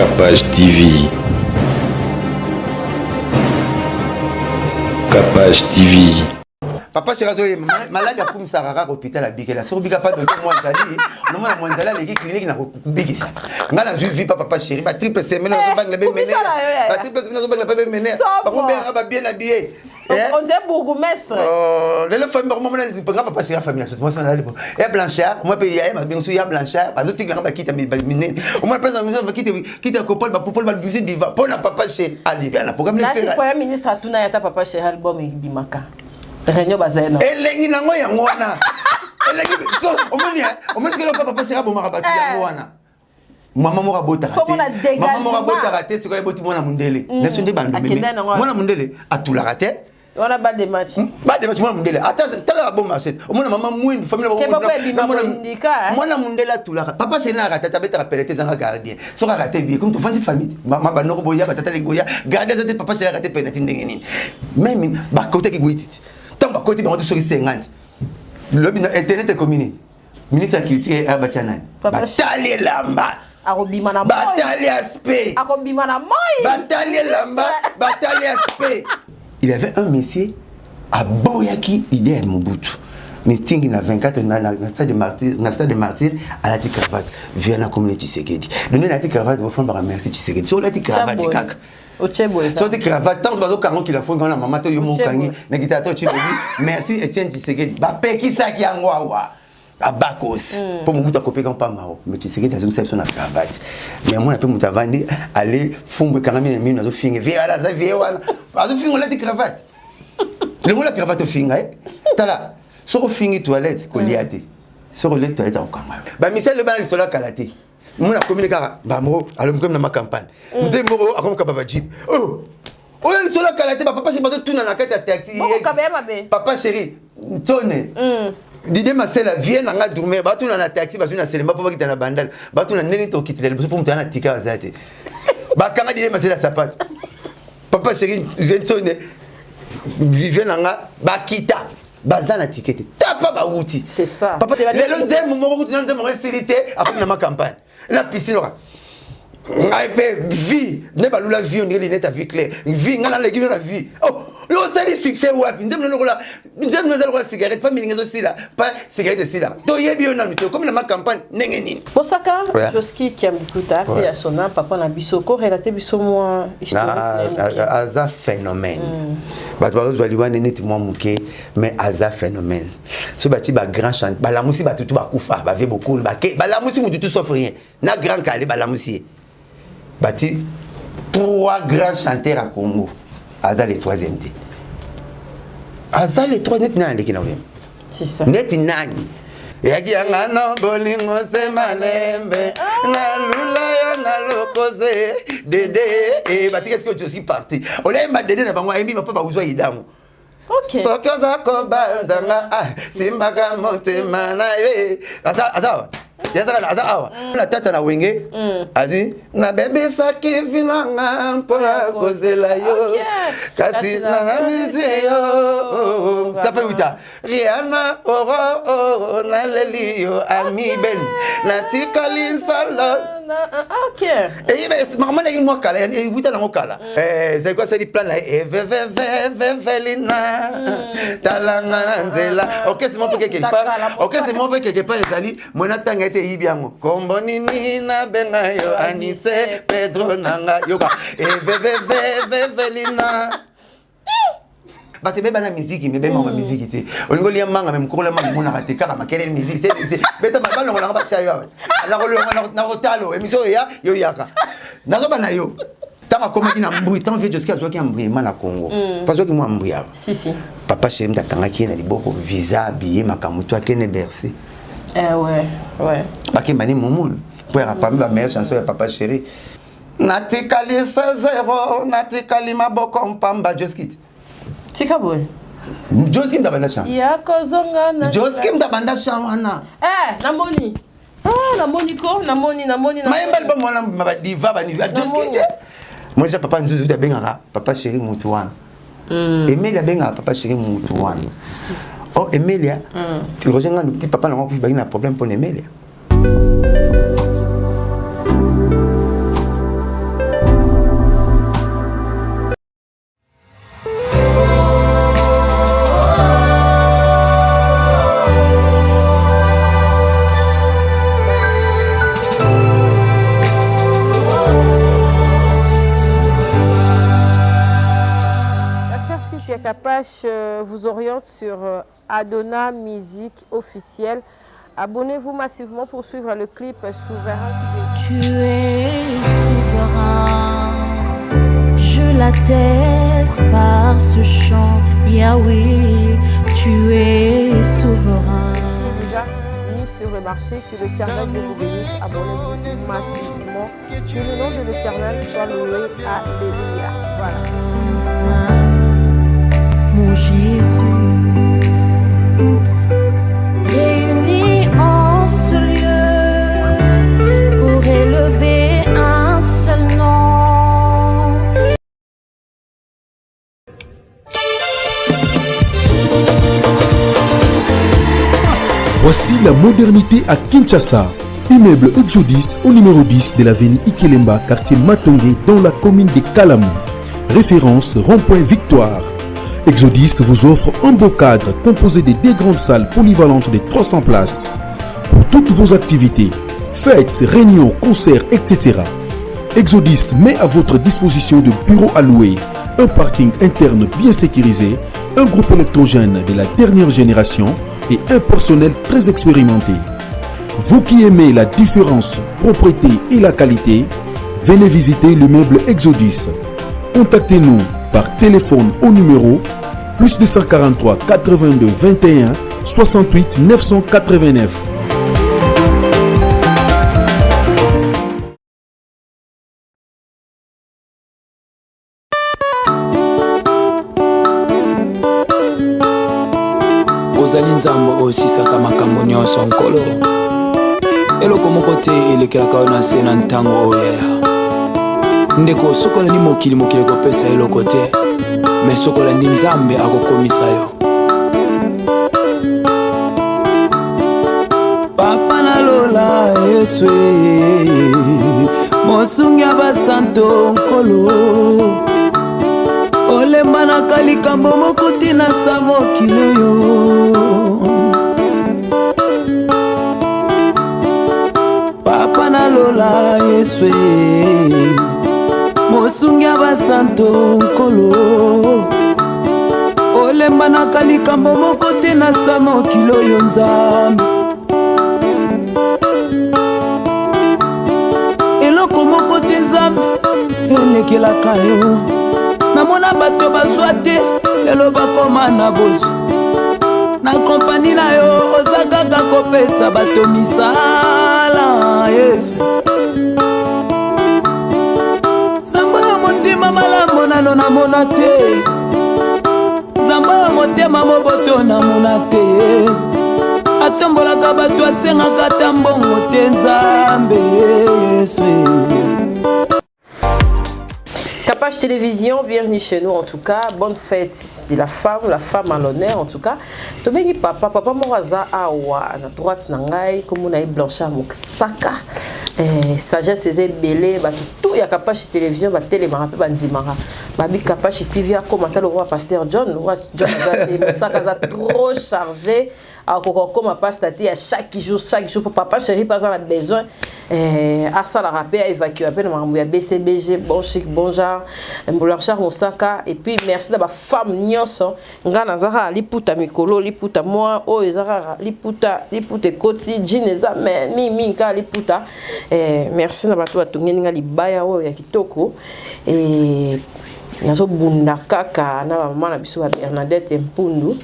Capage TV. Capage TV. Papa Chirazo malade akumisaka kaka hôpital abikela soki obika pa docteur Mwanzali nomona Mwanzali aleki clinique na kobikisa ngai nazwi vie pa papa chéri ba triple semaine nazobangela bemene ba triple semaine nazobangela pa bemene bakobengaka ba bien habillé. Eh? On dirait bourgmestre. Oh, lelo famille bakoma mona nga papa chéri famille na biso mwasi na libo ya Blanchard moi pe ya ma bengi ya Blanchard bazotikela nga bakita minene omona mpenza ngiso bakita kita kopol bapopol babimisi diva mpo na papa chéri alivia na programme. Nasi premier ministre atuna ya ta papa chéri album ebimaka réunion bazali na elengi nango yango wana elengi omoni omoni soki eloko papa chéri abomaka bato yango wana. Mama moko abotaka te, mama moko abotaka te, sikoyo eboti mwana mondele na biso nde bando mwana mondele atulaka te. Wana ba de match. Ba de match, mwana mondele ata tala bon marché omona mama mwindu famille mwana mondele atulaka. Papa chéri na akata abetaka pele te ezanga gardien. Soki akate bien comme tofandi famille mama banoko boya batata leki boya gardien aza te. Papa chéri akate pele ti ndenge nini même bakotaki boyi titi ntango bakoti bango to soki 50 lobi na internet ekomi nini? Ministre ya culture abatya nani? Batali elamba. Akobima na moi. Batali aspect. Akobima na moi. Batali elamba, batali aspect. Il y avait un monsieur aboyaki idée ya Mobutu mistingi na 24 na stade de martyr, na stade de martyr alati cravate via na commune Tshisekedi donné alati cravate bofambaka merci Tshisekedi. So olati cravate kaka, soki cravate ntango bazokanga okila fongi wana mama to yo mokangi na kitata otie merci Etienne Tshisekedi. Bapekisaki yango awa abakos mpo Mobutu akopeka mpa mao, mais Tshisekedi azongisa biso na cravate. Mais amona mpe moto avandi ale fumbu ekangami na mino azofinga vie wana aza vie wana azofinga olati cravate longola cravate ofinga ye. Tala soki ofingi toilette kolia te, soki olie toilette akokanga yo. Bamisali bana lisolo akala te mona akomini kaka mbamoko alomi na macampagne nze moko akomokaba bajeep oyo lisolo akala te. Bapapa chéri bazotuna na kati ya taxi, papa chéri ntone Didie Masela vie na nga drummer batuna na taxi bazwi na Selemba mpo bakita na Bandala batuna ndenge tokitela liboso mpo moto aya na tika aza te. Bakanga Didie Masela sapato. Papa chéri vie ntone vie na nga bakita baza na ticket te tapa bawuti. C'est ça. Papa lelo nzembo moko kutu na nzembo moko esili te akomi na macampagne na piscine oka ngai mpe vie nde balula vie ondenge linete ya vie claire vie ngai naleki yo na vie. Oh, yo osali succès wapi? Nzembo lokola nzembo eza lokola cigarette pa milingi ezosila pa cigarette esila toyebi yo nanu te okomi na macampagne ndenge nini? Mosaka Joski Kiambukuta mpe ya sona papa na biso korelate biso mwa historique. Aza phénomène. Bato bazozwa liwa neti mwa moke, mais aza phénomène. So bati bagrand chant balamusi bato tu bakufa bave bokulu bake balamusi mutu tu sauf rien na grand kale balamusi ye. Bati trois grands chanteurs à Congo, aza le troisième te, aza le trois neti nani aleki na oyemba neti nani eyaki yanga no bolingo se malembe nalula yo na lokoze dede e batika sikoyo Josi parti olayemba dede na bango ayembi bapa bauzwa idango. Soki oza kobanzanga simbaka motema na ye aza awa aza awa na tata na wenge azwi nabebisaki vinanga mpona kozela yo kasi nangamisi yo tape wita riana oro naleli yo ami ben natikali nsolo. Makambo ndenge mwa kala ewuta nango kala ezali ko asali plan na ye evevevevelina talanga na nzela orchestre moko mpe quelque part, orchestre moko mpe quelque part ezali mwana ntanga ete eyibi yango kombo nini nabenga yo Anise Pedro nanga yoka evevevevelina. Bato ebeba na miziki me bemaka miziki te olingi olia manga me mokolo ya manga omonaka te kaka makelele miziki se beta balongolanga batya yo awa nakolonga nakotalo émission oyo ya yo yaka nazoba na yo. Ntango akomaki na mbui ntango vie Joski azwaki ya mbui na Congo po azwaki mwa mbui awa. Papa chéri mutu akangaki ye na liboko visa billet makambo to akende Bercy. Bakemba ni mumunu mpo yaka parmi bameilleure chanson ya papa chéri natikali se zero natikali maboko mpamba Joski tika boye. Joski mutu abanda chant. Ya kozonga na Joski mutu abanda chant wana. Namoni namoni ko namoni namoni. Mayemba album wana badiva baniva Joski te moi papa Nzuzu kuti abengaka papa chéri mutu wana. Emelia abengaka papa chéri mutu wana. Oh, Emelia Roger Ngandu petit papa nango akufi baki na problème mpona Emelia. Kapash vous oriente sur Adona Musique Officielle. Abonnez-vous massivement pour suivre le clip Souverain. Tu es souverain, je l'atteste par ce chant, Yahweh, tu es souverain. Déjà mis sur le marché, que l'Éternel vous bénisse. Abonnez-vous massivement. Que le nom de l'Éternel soit loué. Alléluia. Voilà. Mon Jésus, réunis en ce lieu pour élever un seul nom. Voici la modernité à Kinshasa. Immeuble Exodus au numéro 10 de l'avenue Ikelemba, quartier Matongé, dans la commune de Kalamu. Référence rond-point Victoire. Exodus vous offre un beau cadre composé de deux grandes salles polyvalentes de 300 places. Pour toutes vos activités, fêtes, réunions, concerts, etc. Exodus met à votre disposition de bureaux à louer, un parking interne bien sécurisé, un groupe électrogène de la dernière génération et un personnel très expérimenté. Vous qui aimez la différence, propreté et la qualité, venez visiter l'immeuble Exodus. Contactez-nous par téléphone au numéro plus 243 82 21 68 989. Ozali Nzambe oyo osisaka makambo nyonso, Nkolo. Eloko moko te elekelaka yo na nse na ntango oyo yaya. Ndeko, soki olandi mokili, mokili ekopesa eloko te, me soki olandi Nzambe, akokomisa yo. Papa na lola, Yesu, mosungi ya basanto, Nkolo, olembanaka likambo moko te na sa mokili oyo. Papa na lola, Yesu, mosungi ya basanto, Nkolo, olembanaka likambo moko te na sa mokili oyo. Nzambe, eloko moko te, Nzambe, elekelaka yo. Namona bato bazwa te, lelo bakoma na bozwi na kompani na yo. Oza kaka kopesa bato misala. Yesu, Nzambe ya motema malamu, nano namona te. Nzambe ya motema moboto, namona te. Atombolaka bato, asengaka ata mbongo te. Nzambe Yesu. Capage Télévision, bienvenue chez nous en tout cas. Bonne fête de la femme à l'honneur en tout cas. Tobengi papa, papa moko aza awa na droite na ngai, comme na Blanchard Mosaka. Sagesse eza ebele, bato tout ya Capage Télévision batelemaka mpe bandimaka. Babi Capage TV akoma ata le roi pasteur John, roi John aza te, Mosaka aza trop chargé. Akoka kokoma pasteur te ya chaque jour, chaque jour. Papa chéri mpe aza na besoin asalaka mpe aévacue mpe na makambo ya BCBG, bon chic, bon genre. Blanchard Mosaka, et puis merci na bafemme nyonso. Ngai naza kaka liputa mikolo, liputa mwa oyo eza kaka liputa, liputa ekoti jean eza mais mingimingi kaka liputa. Merci na bato batongeli nga libaya oyo ya kitoko. Nazobunda kaka na bamama na biso ba Bernadette Mpundu,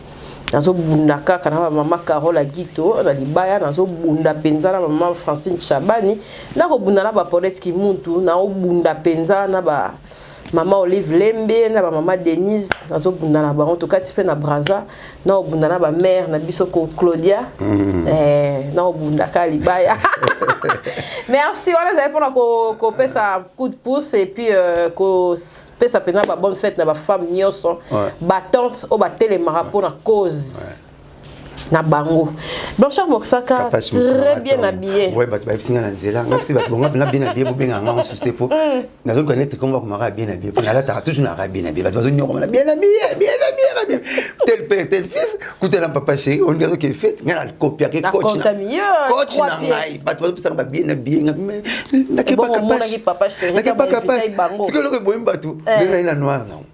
nazobunda kaka na bamama Carole Agito na libaya, nazobunda mpenza na mama Francine Chabani, nakobunda na bapaulette Kimuntu, naobunda mpenza na ba mama Olive Lembe, na bamama Denise, nazobunda na bango. Tokati mpe na Braza, naobunda na bamare na biso ko Claudia, naobunda kaka libaya. Merci, wana ezali mpona kopesa coup de pouce et puis kopesa mpenza babonne fête na bafemme nyonso batante oyo batelemaka mpona cause na bango. Blanchard Mosaka, très bien habillé. Ouais, bato bayebisi nga na nzela, nga bisi bato bonga mpena bien habillé, bobenga nga mosusu te, po nazoluka neti kombo bakomaka bien habillé, po nalataka toujours naka bien habillé. Bato bazonyokoma na bien habillé, bien habillé, bien tel père tel fils. Kutana papa chéri, olingi azoke fête, nga nakopiake coach na ngai. Bato bazopesanga ba bien habillé, nakebaka pasi, sikoyo eloko eboyimi bato ndenge nai na noir nango.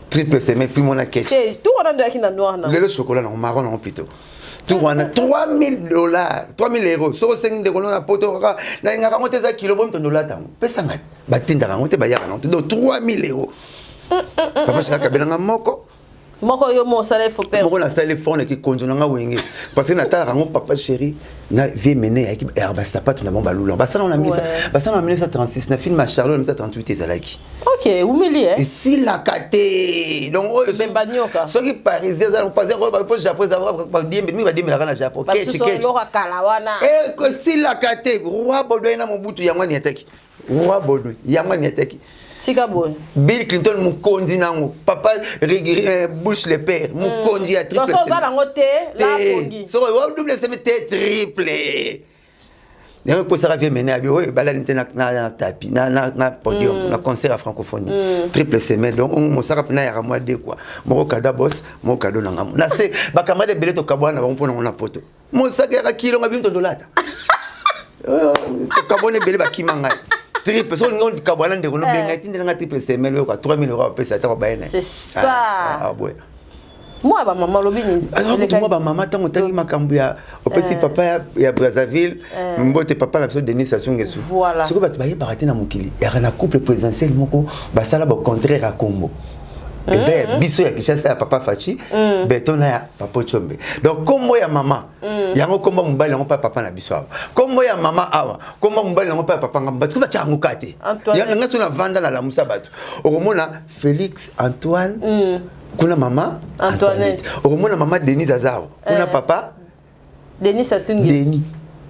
Triple semelle, puis mona ketch. Te, tout wana nde oyaki na noir na. Lelo chocolat nango, marron nango plutôt. Tout wana 3000 $, 3000 €. Soki osengi ndeko no na poto kaka, nalingaka yango te, eza kilo bomi, tondo olata yango, pesanga te, batindaka yango te, bayaka nango te. Donc 3000 €, papa sika akabelanga moko. Moko yo mo osala effort perso. Moko nasali effort na kikonzo na nga Wenge, parce que natalaka yango, papa chéri na vie mene eyaki eyaka basapato na bango, balula basala na basala na 1936 na film ya Charlot, na 1938 ezalaki. Ok, umeli eh. Esilaka te. Donc oyo Bemba nyoka. Soki parisien eza parisien oyo, po Japon eza badiembe mingi, badiembelaka na Japon kechi. Basusu kechi eloko ya kala wana. Esilaka te. Roi Baudouin na Mobutu, yango aniataki. Roi Baudouin, yango aniataki. Tika boye. Bill Clinton mokonzi nango, papa Bush le père mokonzi ya triple. Donc oza nango te la pongi. Soko wa double semelle te, triple yango ekosaka vie mene abi oyo ebalani te na tapi na podium na concert ya francophonie, triple semelle. Donc mosaka mpena yaka mwa de quoi, moko cadeau boss, moko cadeau na ngambo na se. Bacamarade ebele tokabwana na bango mpo nango na poto. Mosaka yaka kilonga bino tondolata, tokabwana ebele, bakima ngai. Triple, soki olingi okabwana ndeko nobenga, etindelanga triple semelle oyo ka 3000 € apesa ata babaye na ye. C'est ça. Ah, boye. Mwa bamama, olobi nini? Kutu mwa bamama, ntango otangi makambo ya opesi papa ya Brazzaville mbote, papa na biso Denis Sassou Nguesso. Soki bato bayebaka te, na mokili yaka na couple présidentiel moko basala bacontraire ya kombo eza ya biso ya Kinshasa, ya papa Fatshi Béton na ya papa Tshombe. Donc kombo ya mama yango, kombo ya mobali yango mpe ya papa na biso awa, kombo ya mama awa, kombo ya mobali yango mpe ya papa ngambo. Bato batya yango ka te. Antoinette. Nga so navanda nalamusa bato, okomona Félix Antoine kuna, mama Antoinette. Antoinette. Okomona mama Denise aza awa kuna, papa Denis Sassou Nguesso. Denis.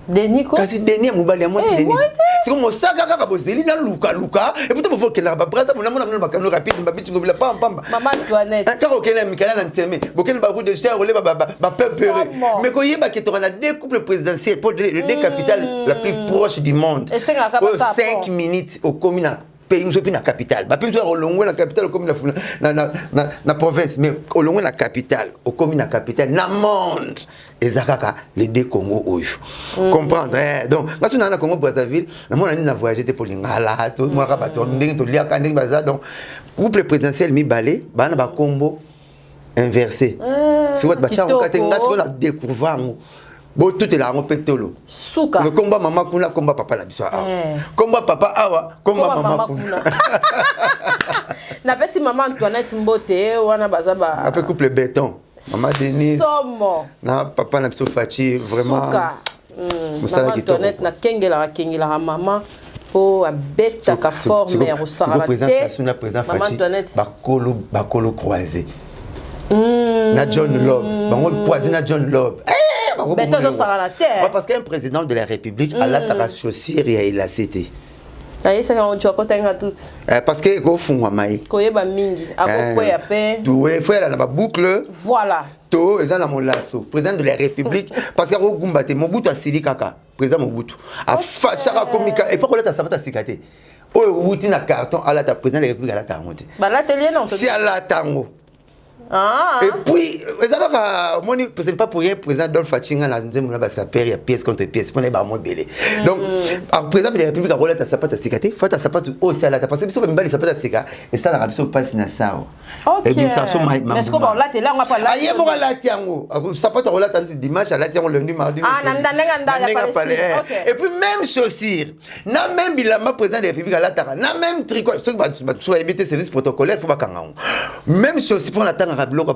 Denis ko. Kasi Denis ya mobali, ya mwasi Eh, Denis. mwasi. Siko mosaka kaka bozeli na lukaluka epuis bofo okendaka babraza, bonamona mona bakano rapide, babitingo bila pampamba. Mama Antoinette. Kaka okende na mikala na Nseme, bokende baroute de cher, oleba bapeuple. Somo. Mais koyeba ke toka na deux couples présidentiels po les deux capitales la plus proche du monde. Esengaka Oyo basala 5 pont. minutes okomi na pays mosusu, mpe na capitale bape mosusu, olongwe na capitale, okomi na province. Mais olongwe na capitale, okomi na capitale na monde, eza kaka les deux Congo oyo. Comprendre, eh? Donc nga so naa na Congo Brazzaville, namona nini na voyage te mpo lingala tomonaka bato ndenge toliaka, ndenge baza. Donc couple présidentiel mibale baa na bakombo inversé. Soki bato batia yango kate, nga sikoyo na découvrir yango, botutela yango mpe tolo. Suka. Me komba mama kuna, komba papa na biso awa, komba papa awa, komba Komba mama mama kuna. kuna. Napesi mama Antoinette mbote wana baza ba Ape couple béton, mama Denise Somo. na papa na biso Fatshi, vraiment. Suka. Mosala Mama kitoko. Antoinette, nakengelaka, kengelaka mama mpo abetaka forme ya kosakana Président te. Sassou na président Mama Fatshi, Antoinette. bakolo, bakolo croisé na John Lobb, bango croisé na John Lobb. Eh, bango Beto bongo. azosakana te. Ouais, parce qu'un président de la République alataka chaussure ya élacé te. Nayesaka yango, tu akotanga toute. Eh, parce que ekofungwama ye. Koyeba mingi akokweya mpe. Fo yala na baboucle. Voilà. To eza na molaso, président de la République, parce que akogumba te. Mobutu asili kaka, président Mobutu afashaka komika epo kolata sapato asika te, oyo ewuti na carton. Alata, président de la République alata yango te. Balateli ye na Si alata yango. Ah. Et puis eza kaka omoni, ce n'est pas pour rien président Dolphe Atinga na nzembo na basapeurs ya pièce contre pièce mpona yeba mo ebele. Donc président de la République akolata sapato ya sika te, fata sapato oyo si alata, parce que biso bamibali, sapato ya sika esalaka biso mpasi na sawa. Ebimisa biso Mais sikoyo baolatela yango apo alati? Aye moko alati yango, sapato akolata neti dimanche, alati yango lundi, mardi. Ah, na ndenge ya ndanga Na ndenge ya Palestine. palais, eh. Et puis même chaussure na même bilamba président de la République alataka, na même tricot. Soki bato so bayebi te, service protocolaire fo bakanga yango. Même chaussure, mpo natangaka biloko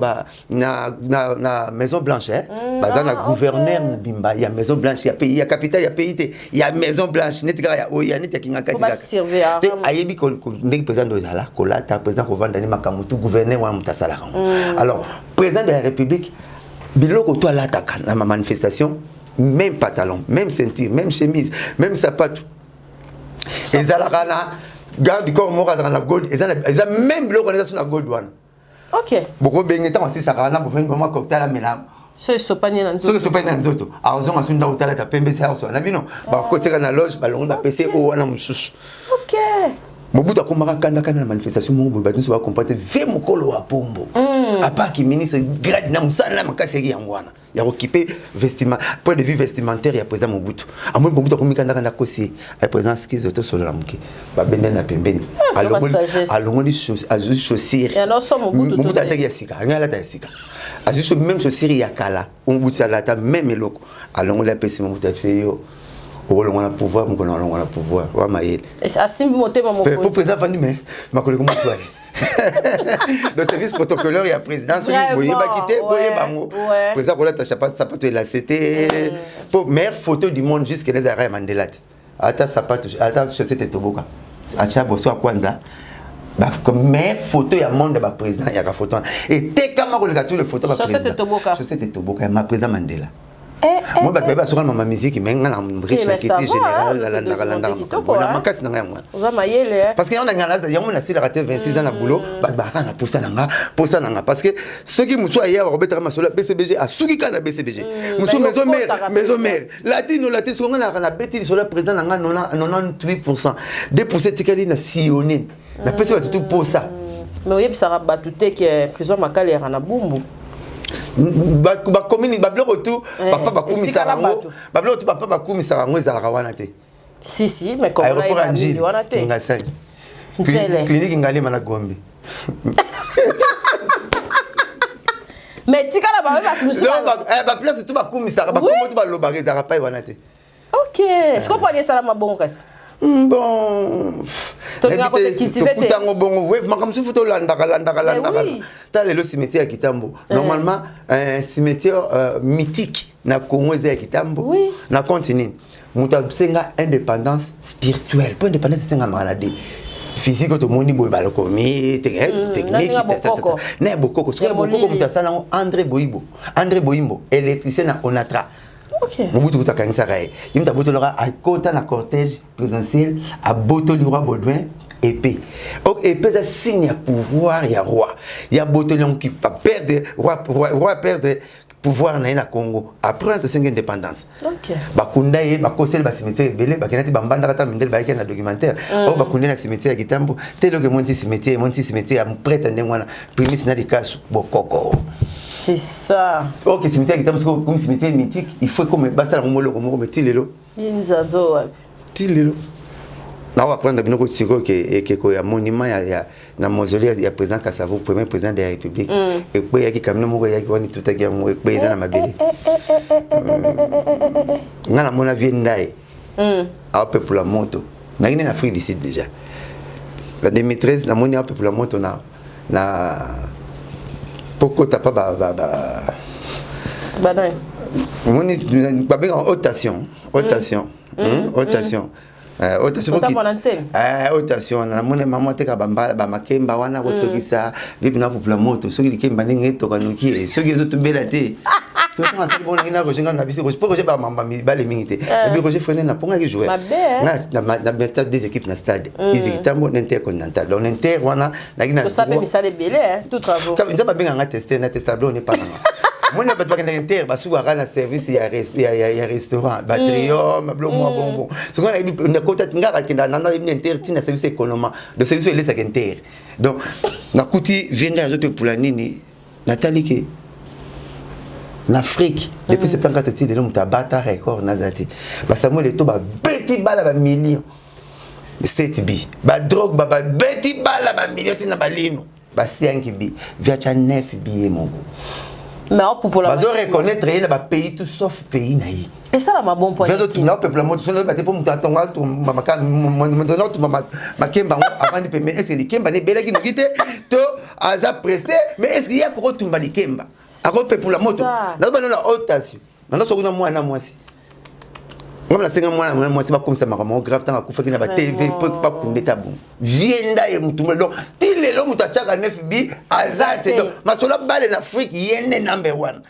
na Maison Blanche, eh. Baza na gouverneur mobimba ya Maison Blanche, ya pays, ya capitale ya pays te, ya Maison Blanche, neti kaka ya oyo ya neti ya Kingakati. Faut Kaka basurveiller. te ayebi ndenge président oyo ezala kolata, président kovanda ni makambo tu, gouverneur wana moto asalaka yango. Alors président de la République, biloko to alataka na ma manifestation, même pantalon, même ceinture, même chemise, même sapato, ezalaka na garde du corps moko azalaka na gold. Eza même biloko wana eza so na gold wana. Bokobenge ntango asisaka wana, bofandi bamwa cocktail, amela. So esopani ye na Soki nzoto. esopani na nzoto, azonga so ndako, talata pembe ti akosola na bino, bakotika na loge, balongo, bapese oyo wana mosusu. Mobutu akomaka kandakanda na manifestation moko boye, bato nyonso bacomprendre te. Ve mokolo wa pombo apaki ministre, grade na mosala na makasi eki yango wana. Ya kokipe vestiment, point de vue vestimentaire ya président Mobutu. Amoni Mobutu akomi kanda kanda, akosi ye ay président skize, tosolola moke. Babendani na pembeni. Sagesse. Alongoli azwi chaussure. Ya nyonso Mobutu Mobutu to te. ataki ya sika, alingi alata ya sika, azwi même chaussure ya kala Mobutu alata, même eloko alongoli, apesi Mobutu, apesi yo okolongwa na pouvoir mokolo alongwa na pouvoir wa mayele. Asimbi motema Po mokonzi. Président afandi me makolo ekomosu aye. Donc service protocolaire ya président, soki Vraiment, boyebaki te, boyeba yango. Président kolata sapato elase te, po meilleure photo du monde jusque là ezalaka ya Mandela te. Ata sapato, ata chaussette etoboka, atya boso akwanza. Meilleure photo ya monde ya baprésident yaka photo wana, etekama koleka tous les photos. Chaussette etoboka. Chaussette etoboka ya ma président Mandela. Eh, Moi, bato bayeba soka mama musique, mais nga na riche mais na ça kiti va, général hein, nalandaka landaka c'est kitoko, makambo na hein. makasi na ngai yango wana. Oza mayele, hein. Parce que yango na ngai yango nasilaka te, 26 ans na boulot, bato bakaka na posa na nga, posa na nga, parce que soki mosu aya bakobetaka masolo ya BCBG, asuki kaka na BCBG mosu. Bayo Maison mère. okotaka Maison mpenza. mère, latino latino, soki nga nalaka nabeti lisolo ya président na nga, 98 2 etikali na sillonne, napesi bato tu posa. Mais oyebisaka bato te ke prison Makala eyaka na Bumbu. Bakomini babiloko tu papa bakumisaka etikala yango. Bato. Babiloko tu papa bakumisaka yango ezalaka wana te. Si si, mais comme Aéroport ya Njili, wana te. Kingasani. Nzele. Clinique Ngalema na Gombe. Mais tikala bawe bato mosusu. Donc, baplace tu bakumisaka, bakombo tu balobaka ezalaka pai wana te. Ok, sikoyo mpo ani esalama bongo kasi? Bon. Tolingaka Nayebi te, kose cultiver te. tokutango bongo we makambo mosusu tolandaka landaka Mais landaka. oui. Tala lelo cimetière ya Kitambo, normalement un cimetière mythique na Congo eza ya Kitambo. Na compte nini moto asenga indépendance spirituelle, mpo indépendance esengamaka na de physique oyo tomoni boye, balokomi technique Naninga bokoko. Na ya bokoko, soki Ya ya bokoko molili. moto asala yango André Boyibo, André Boyimbo, électricien na Onatra. Mobutu kutu akangisaka ye, ye moto abotolaka, akota na cortège présidentiel, abotoli roi Baudouin épée. Ok, épée eza signe ya pouvoir ya roi, ya botoli yango ki perdre roi, roi, roi perdre pouvoir na ye na Congo. Après wana tosengi indépendance. Bakunda ye, bakoseli bacimetière ebele, bakenda ti bambandaka ta mindele bayaki na documentaire oyo bakunde na cimetière ya Kitambo te. Eloko emoni ti cimetière, emoni ti cimetière ya prêtre ndenge wana, primis na likasu bokoko. C'est ça. Ok, cimetière ya Kitambo sikoyo comme cimetière mythique, il faut comme basala yango moloko moko, mais ti lelo Inzanzo wapi? Ti lelo nako apprendre biloko sikoyo ke ekeko ya monument ya na mausolée ya président Kasavubu, premier président de la République, ekweyaki. Camion moko eyaki wana, etutaki yango, ekwe, eza na mabele. Nga namona vie ndaye aopepula moto naki nde na Afrique du Sud déjà na 2013, namoni aopepula moto na pokota pa ba Banani? Omoni babengaka haute tension, haute tension, haute tension. Haute tension. Kotambola na ntsemi? Haute tension wana, namoni mama ateka bambala bamakemba wana, kotokisa bibi na popula moto. Soki likemba ndenge etoka noki, soki ezotobela te, soki ntango asali bongo, nangi na Roger, ngai na biso Roger, mpo Roger bamamba mibale mingi te, ebi Roger Frene na pongaki joueur. Mabe, eh? Nga na stade, deux équipes na stade, Izi Kitambo na Intercontinental. Donc na Inter wana naki na Tosala mpe misala ebele, hein, tout travaux. Nzambe abenganga tester na tester tableau, ne pas nanga moni bato bakendaka Inter, basukaka na service ya restaurant, batrium, biloko mwa bonbon. Soki nayebi nakota nga bakenda nana yebi na Inter ntina service économa, donc service oyo elesaka Inter. Donc nakuti vie ngai azotepula nini, natali ke na Afrique depuis 74 ti lelo moto abata record naza te. Basamuel Eto babeti bala bamillion 7 bi, badrogue babeti bala bamillion ntina balino ba 5 bi, viacha 9 bi ye moko. Mais aopupola. Bazo reconnaître ye na bapays tout sauf pays na ye. Esalama bon point. Na peuple moto soki oyeba te, mpo moto atonga tumba makemba yango avandi pembe, est ce que likemba ne ebelaki noki te to aza pressé? Mais est ce que ye akokotumba likemba, akopepula moto? Ça. Nazoba na haute tension nando soki na mwana mwasi ngam nasenga mwana mwasi bakomisa makambo moko grave ntango akufaki na batv mpo bakunda eta bongo vie nda ye mutu mole. Donc ti lelo moto atiaka 9 bi aza te. Donc masolo bale na Afrique, ye nde number one,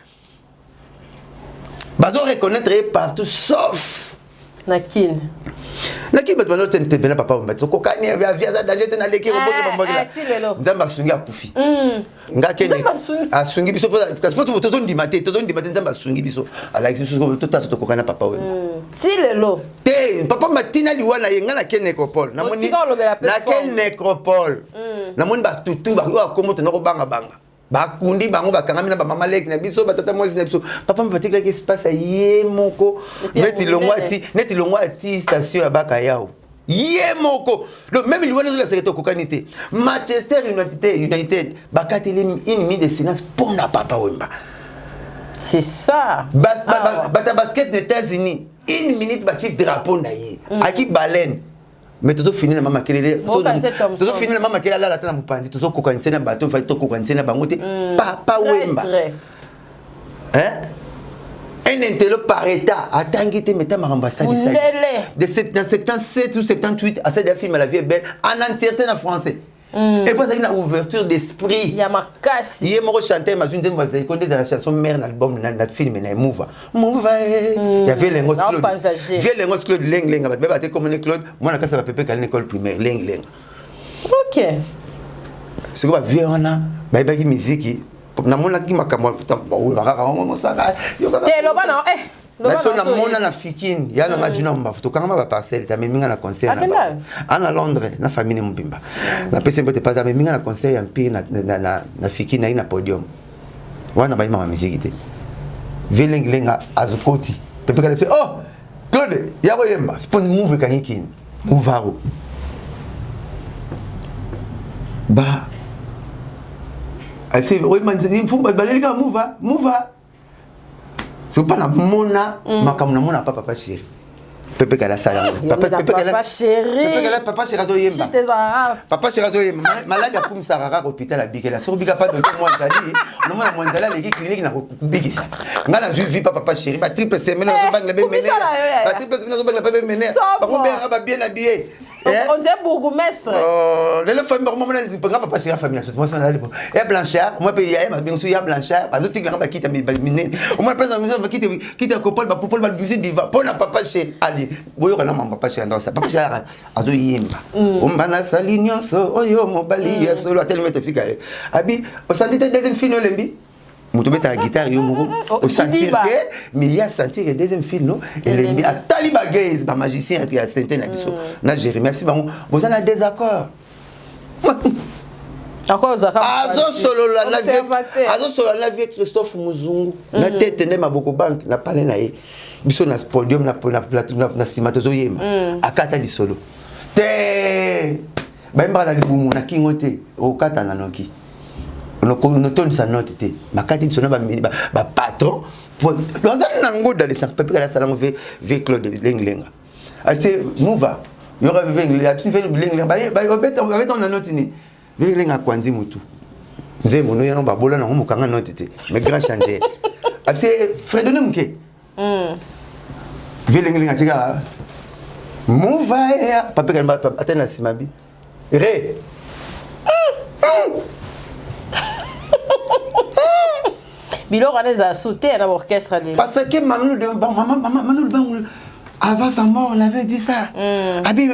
bazo reconnaître ye partout sauf na Kine. Naki bato bando tembe na papa Wemba, tokokani avi aza danger te, naleki Eh, ti lelo. Nzambe asungi, akufi nga kene. Nzambe asungi. Asungi biso po tozondima te, tozondima te. Nzambe asungi biso, alakisi biso totasa tokokani na papa Wemba. Ti lelo. Te, papa matina liwa na ye, nga nake nécropole, namoni Otika olobela pe nake forme. nécropole, namoni batutu oyo akombo tona kobangabanga. Bakundi bango, bakangami na bamama leki na biso, batata mwasi na biso. Papa Wemba atikelaki espace ya ye moko. Neti longwa ati, neti longwa ati station ya baka yao ye moko. Donc même liwa nazolasaka te, okokani te. Manchester United, United bakateli une minute de silence mpona Papa Wemba. C'est ça. Bata basket na États-Unis, une minute, batie drapeau na ye. Aki baleine, mais tozofini na mama kelele, tozofini na mama kelele, alala ata na mopanzi. Tozokokanisa na bato, fali tokokanisa na bango te. Papa Wemba, hein? Un intello par état, atangi te, meta makambo asalisaki na 77 ou 78, asali ya film La vie est belle en entièreté na français. Et puis azalaki na ouverture d'esprit ya makasi. Ye moko chanteur, mazwi nzembo azali ko nde ezala chanson mare na album, na film na Mouva Mouva ya vie Lengos Claude, vie Lengos Claude Lenglenga. Bato beba te komone Claude, mwana kasa bapepe kali na école primaire Lenglenga. Sikoyo bavie wana bayebaki miziki, namonaki makambo kaka mosaka. Te, loba na Naso namona na Fikine ya nanga juna mbafu, tokangama baparcelle te, ameminga na concert ana Londres na famille mobimba. Napesi mbote pasi, ameminga na concert ya Empire na Fikine, nayi na podium wana, bayimaka miziki te. Velengilenga azokoti pepe kala biso: "Oh Claude, ya koyemba spon move ekangi kini muvaro ba oyeba baleli kaka muva muva." Soki mpa namona makambo, namona pa Papa Chéri, Pepe Kala asala yango. Papa Chéri azoyemba, Papa Chéri azoyemba maladi, akumisaka kaka hôpital abikela. Soki obika pa docteur Mwanzali, nomona Mwanzali aleki clinique na kobikisa. Ngai nazwi vi pa Papa Chéri, batriple semaine nazobangela bemene, batriple semaine nazobangela pa bemene, bakobengaka babien na bie. On dirait bourgmestre. Lelo famille bakomomona nga Papa Chéri, famille na mwasi na libo ya Blanchard, moi mpe ya mabengo ya Blanchard, bazotikelanga bakita minene, omona mpenza bakita kita kopole bapopole babimisi diva mpo na Papa Chéri. Ali boyoka na mama Papa Chéri, ndosa Papa Chéri azoyemba omba nasali nyonso oyo mobali ya solo atelemi ete fika ye abi osanti te deuxième fille olembi moto obetaka guitare yo moko osentir te, mais ye asentir ke deuxième fille no elembi, atali bagays bamagicien ya sente na biso na Jérémi, abisi bango boza na désaccord. Azosolola na vie Christophe Muzungu na tete nde maboko banke na pale na ye, biso na podium na nsima tozoyemba, akata lisolo te, bayembaka na libumu na kingo te, okata na noki notondisa note te, bakati biso na bapatron baza nango dans les pepe kala asalango ve Claude Lenglenga ase muva yoka ve Lenglenga obeta na note nini, Lenglenga akwanzi mutu nzembo no yana babola nango mokanga note te, mais grand chanteur abise fredonne moke ve Lenglenga atikaka muva ya pape kala ate na nsima bi re. Biloko wana ezala su te na orchestre lelo. Parce que Manu Manu Lubangu, avant sa mort, il avait dit ça. Abi,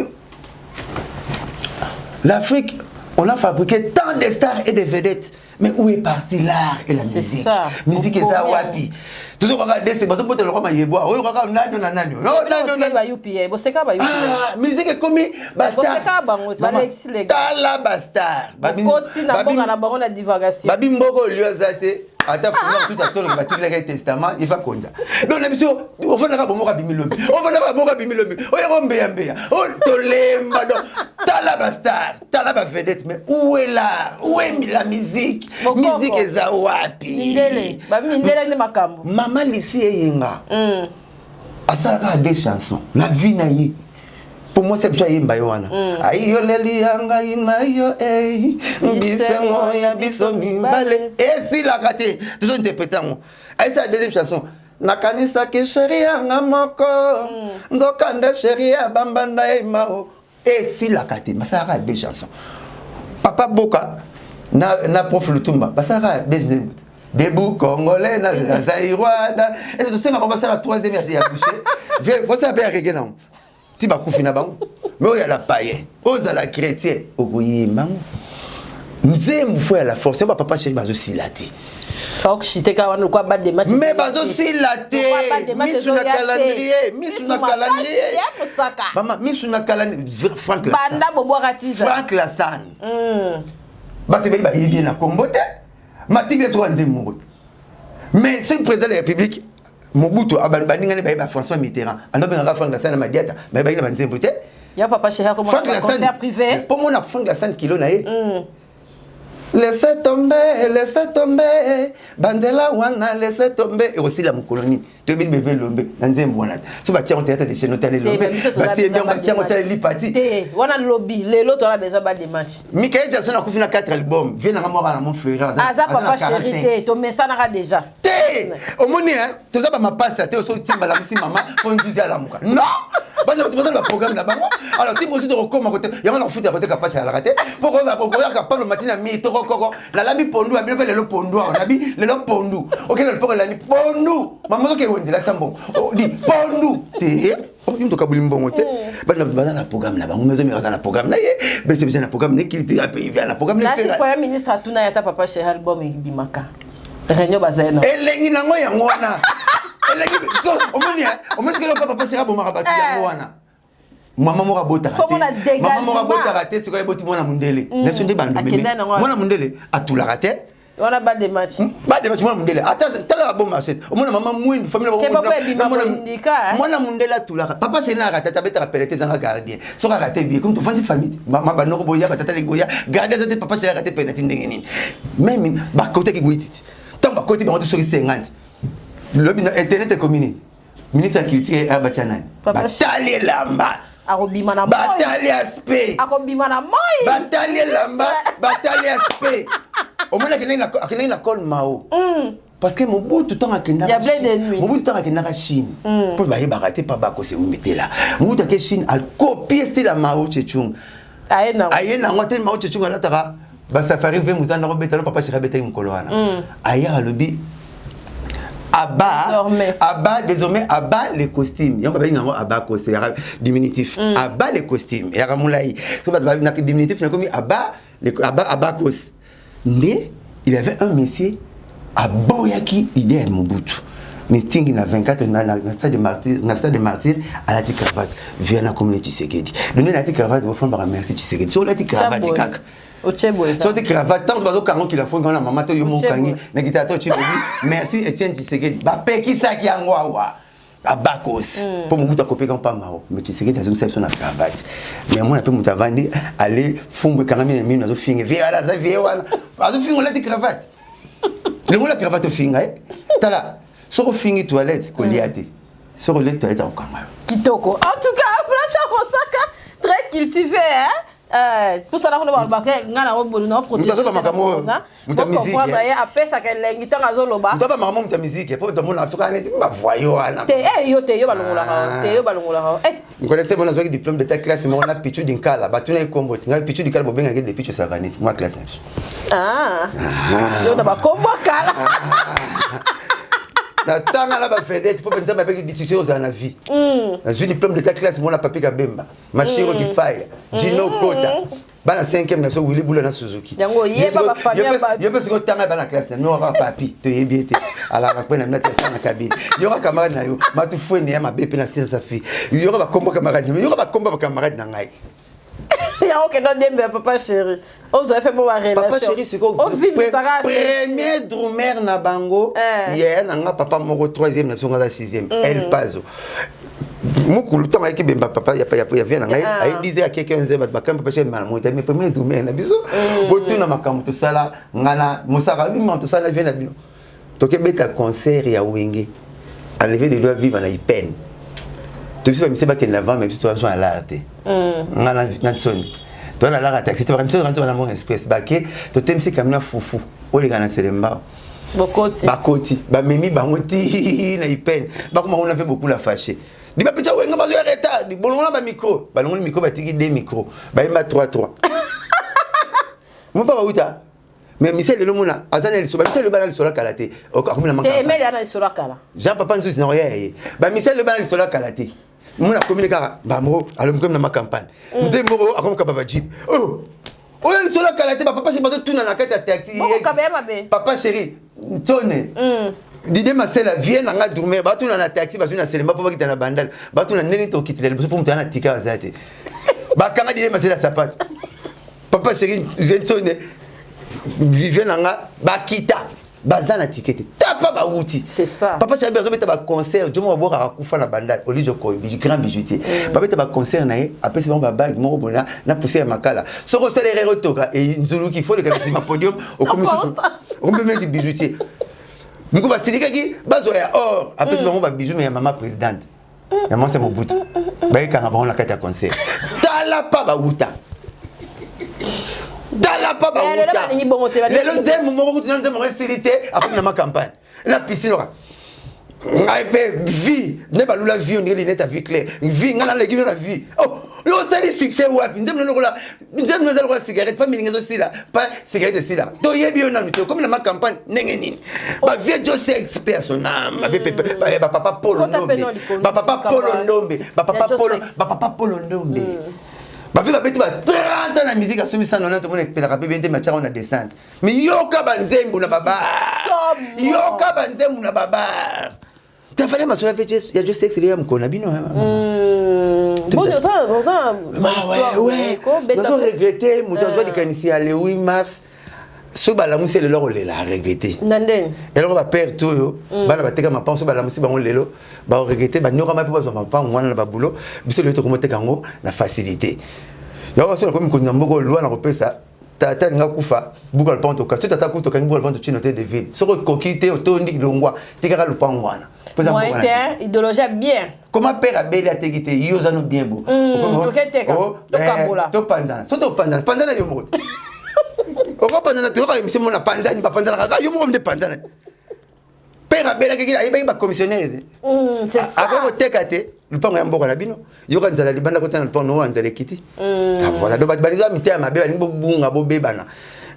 l'Afrique, on a fabriqué tant de stars et de vedettes, mais où est parti l'art et la musique? Ça. Musique eza wapi? Toujours kaka dese bazobotela lokwa mayebwa oyo kaka nani na nani, nani nani ba UPA boseka ba UPA. Ah, musique ekomi bastar. Boseka bango, balexi les tala bastar. Bakoti na mboka na bango na divagation. Babi mboka olio aza te, ata funa tuta toloka batikelaka ye testament eva konza. Donc na biso ofandaka bomoko abimi lobi, ofandaka bomoko abimi lobi, oyako mbeya mbeya tolemba. Donc tala bastar, tala bavedette, mais où est l'art? Où est la musique? Musique eza wapi? Mindele bamindele nde makambo. Mama Lisi Eyenga asalaka deux chansons na vie na ye. Po mwasi ya biso ayemba ye wana ayoleli ya ngai na yo ei bisengo ya biso mibale esilaka te, tozointerprete yango. Ayesala deuxième chanson: nakanisaki chéri yanga moko, nzokande chéri ya bambanda yemao esilaka te. Basalaka deux chansons. Papa Boka na prof Lutumba basalaka deux debout congolais na Zaïrois. Ese tosengaka basala troisième ya boucher, basala mpe ya reggae nango ti bakufi na bango. Mais oyo ala païen, oyo ozala chrétien, okoyemba ngo nzembo fo ya la force. Oyo bapapa chéri bazosila te. Mais bazosila te, misu na calendrier, misu na calendrier, mama, misu na calendrier. Frank Banda bobwaka tiza. Frank Lasane, bato ebeli bayebi ye na kombo te. Matiki esoka nzembo moko. Mais ce président de la République Mobutu baningani bayeba François Mitterrand ando bengaka Frank Lassagne na Madiata bayebaki na banzembo te. Ya papa chéri akoma concert privé. Po mona Frank Lassagne kilo na ye. Laissez tomber, laissez tomber, banzela wana laissez tomber ekosila mokolo nini? Toyebi beve lombe na nzembo wana te. So batia yango théâtre de chez notale lombe, batie yango batia yango tale lipati. Te, wana lobi lelo toza besoin ba des matchs. Michael Jackson akufi na 4 albums, vie nanga moko na mon frère. Aza papa chéri te, tomesanaka déjà. Te, omoni hein, toza ba mapasa te oso timba la musi mama, fo nzuzi alamuka. Non! Bana bato baza na baprogramme na bango alors ti mosusu tokokoma kote yango na kofuta kote kapasi alaka te mpo koyaka pano mati na mi tokokoko nalambi pondu ya bino mpe lelo pondu awa nabi lelo pondu okende lopoko elandi pondu mama ozoke wenzela sa mbongo di pondu te yo moto okaboli mbongo te bana bato baza na programme na bango maison mère aza na programme na ye bcbg na programme na kiliti ya pays na programme na premier ministre atuna ya ta papa chez album ebimaka réunion bazali na elengi nango yango wana elengi omoni omoni soki eloko papa chéri abomaka bato yango wana mama moko abotaka te mama moko abotaka te sikoyo eboti mwana mondele na biso nde bandu mwana mondele atulaka te wana ba de match ba de match mwana mondele ata tala bon marché omona mama mwindu famille mwana mondele atulaka papa chéri na akata abetaka pele te ezanga gardien soki akate bie comme tofandi famille mama banoko boya batata leki boya gardien aza te papa chéri akate pele ti ndenge nini meme bakotaki boye titi ntango bakoti bango to soki 50 lobi na internet ekomi nini ministre ya culture abatya nani batali elamba akobima na moi batali aspect akobima na moi batali elamba batali aspect omoni akendaki na col mao parce que Mobutu ntango akendaka Mobutu ntango akendaka Chine mpo bayebaka te pa bakose umitela Mobutu ake Chine akopie style ya Mao Tse-tung aye nango ate Mao Tse-tung alataka basafari ve mozanda kobeta no papa chéri abetaki mokolo wana aya alobi Abba, Abba, désormais Abba les costumes. Yango babengi yango Abba costume, yaka diminutif. Abba les costumes, yaka molai. So bato na diminutif na komi Abba, les Abba Abba cos. Nde il y avait un monsieur aboyaki idée ya Mobutu. Mistingi na 24 na stade de martyr, na stade de martyr alati cravate via na commune Tshisekedi. Donc alati cravate bofanda baka merci Tshisekedi. So alati cravate kaka. Soki cravate ntango bazokanga okila fongi wana mama to yo mokangi na kitala to otie merci Etienne Tshisekedi bapekisaki yango awa abakosi mpo Mobutu akopeka mpa mao mais Tshisekedi azongisa biso na cravate. Mais mona mpe moto avandi ale fumbu ekangami na mino azofinga vie wana aza vie wana azofinga olati cravate longola cravate ofinga ye tala soki ofingi toilette kolia te soki olie toilette akokanga yo. Kitoko en tout cas, Blanchard Mosaka, très cultivé, hein. Pusana kuna balobaka ngai na obolu na Moto azoba makambo oyo, moto ya musique, ye apesaka elengi ntango azoloba. Moto aba makambo, moto ya musique po tomona soki aneti bavoyo wana. Te, yo te, yo balongolaka te, yo balongolaka. Nkolese bona azwaki diplôme d'état classe moko na Pichu Dinkala batuna ye kombo te ngai Pichu Dinkala bobengaki de Pichu Savanete mwa classe na biso. Ah, yo na bakombo kala. Natanga na bavedete mpo mpenza babeki discussion ozala na vie. Nazwi diplôme d'état classe moko na Papi Kabemba, Mashiro Kifaya, Gino Kota, bana 5e na biso, Willi Bula na Suzuki. Yango oyeba bafamille ya bato. Yo mpe soki otanga bana classe na mino kaka papi toyebi ete alaka mpe na mino te asala na kabine yoka camarade na yo matu fweni ya mabe mpe na sisa safi yoka bakombo camarade na yo yoka bakombo bacamarade na ngai. Yango okende odembe ya papa chéri ozwa mpe mo papa chéri sikoyo ovimbisaka. Premier drummer na bango yaya na nga papa moko troisième na biso nga aza sixième El Pazo mokulu ntango ayaki bemba papa ya vie na ngai aye 10 ake 15 bato bakambi papa chéri mala moto mais premier drummer na biso botuna makambo tosala nga na mosaka bima tosala vie na bino tokebeta concert ya Wenge enlever les doigts vivre na ipene to biso bamise bakende avant mais biso toza na lara te nga na nsoni toza na lara taxi te bakamisi toza na Mont Express bake totemisi camion ya fufu oyo eleka na Selemba. Bokoti. Bakoti bamemi bango ti na ipene bakoma kuna mpe bokula fâché di bapetya Wenga bazoya retard bolongola bamicro balongoli micro batiki deux micro bayemba 3 3 mopa bauta mais misele lelo mona aza na lisolo bamisele bana lisolo kala te akomi na te emeli ana lisolo kala. Jean Papa Nzuzi na oya ye bamisele lelo bana lisolo kala te mona akomi kaka bamoko alomi komi na macampagne nzembo moko akomi kaba bajeep oh oyo lisolo kala te bapapa chéri bazotuna na kati ya taxi. Bokokaba ya mabe. Papa chéri Ntone Didie Masela vie na nga drummer batuna na taxi bazwi na Selemba mpo bakita na Bandala batuna ndenge tokitela liboso mpo moto aya na tika aza te bakanga Didie Masela sapato papa chéri vie Ntone vie na nga. Bakita baza na ticket te, tapa bawuti. C'est ça. Papa Chabi azobeta baconcert, jomo babwakaka kufa na Bandal, Olijo Koy, grand bijoutier. Babeta baconcert na ye, apesi bango babague moko bona na poussière ya makala. Soki osala erreur, otoka nzuluki, fo leka na nsima podium, okomi susu, okomi meki bijoutier. Moko basilikaki, bazwa ya or, apesi bango babijou, mais ya mama présidente, ya mwasi ya Mobutu, bayekanga bango na kati ya concert. Tala pa bawuta, tala pa. Lelo balingi bongo te. Lelo nzembo moko kutu na nzembo moko esili te, akomi na macampagne na piscine. Oka ngai mpe vie nde balula vie, ondenge linete ya vie claire, vie ngai naleki bino na vie. Oh, yo osali succès wapi? Nzembo lokola nzembo eza lokola cigarette, pa milingi ezosila, pa cigarette esila. Toyebi yo nanu te, okomi na macampagne ndenge nini? Bavieux Josex mpe ya sonam, bapapa Polo Ndombe, bapapa Polo Ndombe, bapapa Polo, bapapa Polo Ndombe, bavieux babeti ba 30 ans na musique, asomi 190, tomona epelaka mpe bien te, matiango na descente. Mais yoka banzembo na babar, yoka banzembo na babar, tafale masolo ya Josex ya mokolo na bino. Boni oza? Nazo regretter moto azwa likanisi ya le 8 mars. Soki balamusi lelo, akolela, aregretter. Na ndeni? Eloko bapere to oyo bana bateka mapango, soki balamusi bango lelo, baoregretter. Banyokama mpe bazwa mapango wana na babulo. Biso lelo tokomoteka yango na facilité. Yango so nakomi mokonzi na mboka, lwa na kopesa tata alinga kufa, buka lopango toka. Soki tata kufa, tokangi buka lopango, totie hôtel de ville. Soki okoki te, otondi, longwa, tikaka lopango wana. Moyen te, idéologie bien. Koma père abeli, ateki te, yo oza no bien bo. Topanzana. So topanzana, panzana yo moko te. Okopanzana te, oyoka émission mona panzani, bapanzanaka kaka yo moko nde panzana. Père abelaki, ayebaki bacommissionnaire te, akoki koteka te lupango ya mboka na bino. Yoka nzala libanda, kota na lupango no, nzala ekiti. Voilà, donc bato balingi mitema mabe, balingi bobunga, bobebana.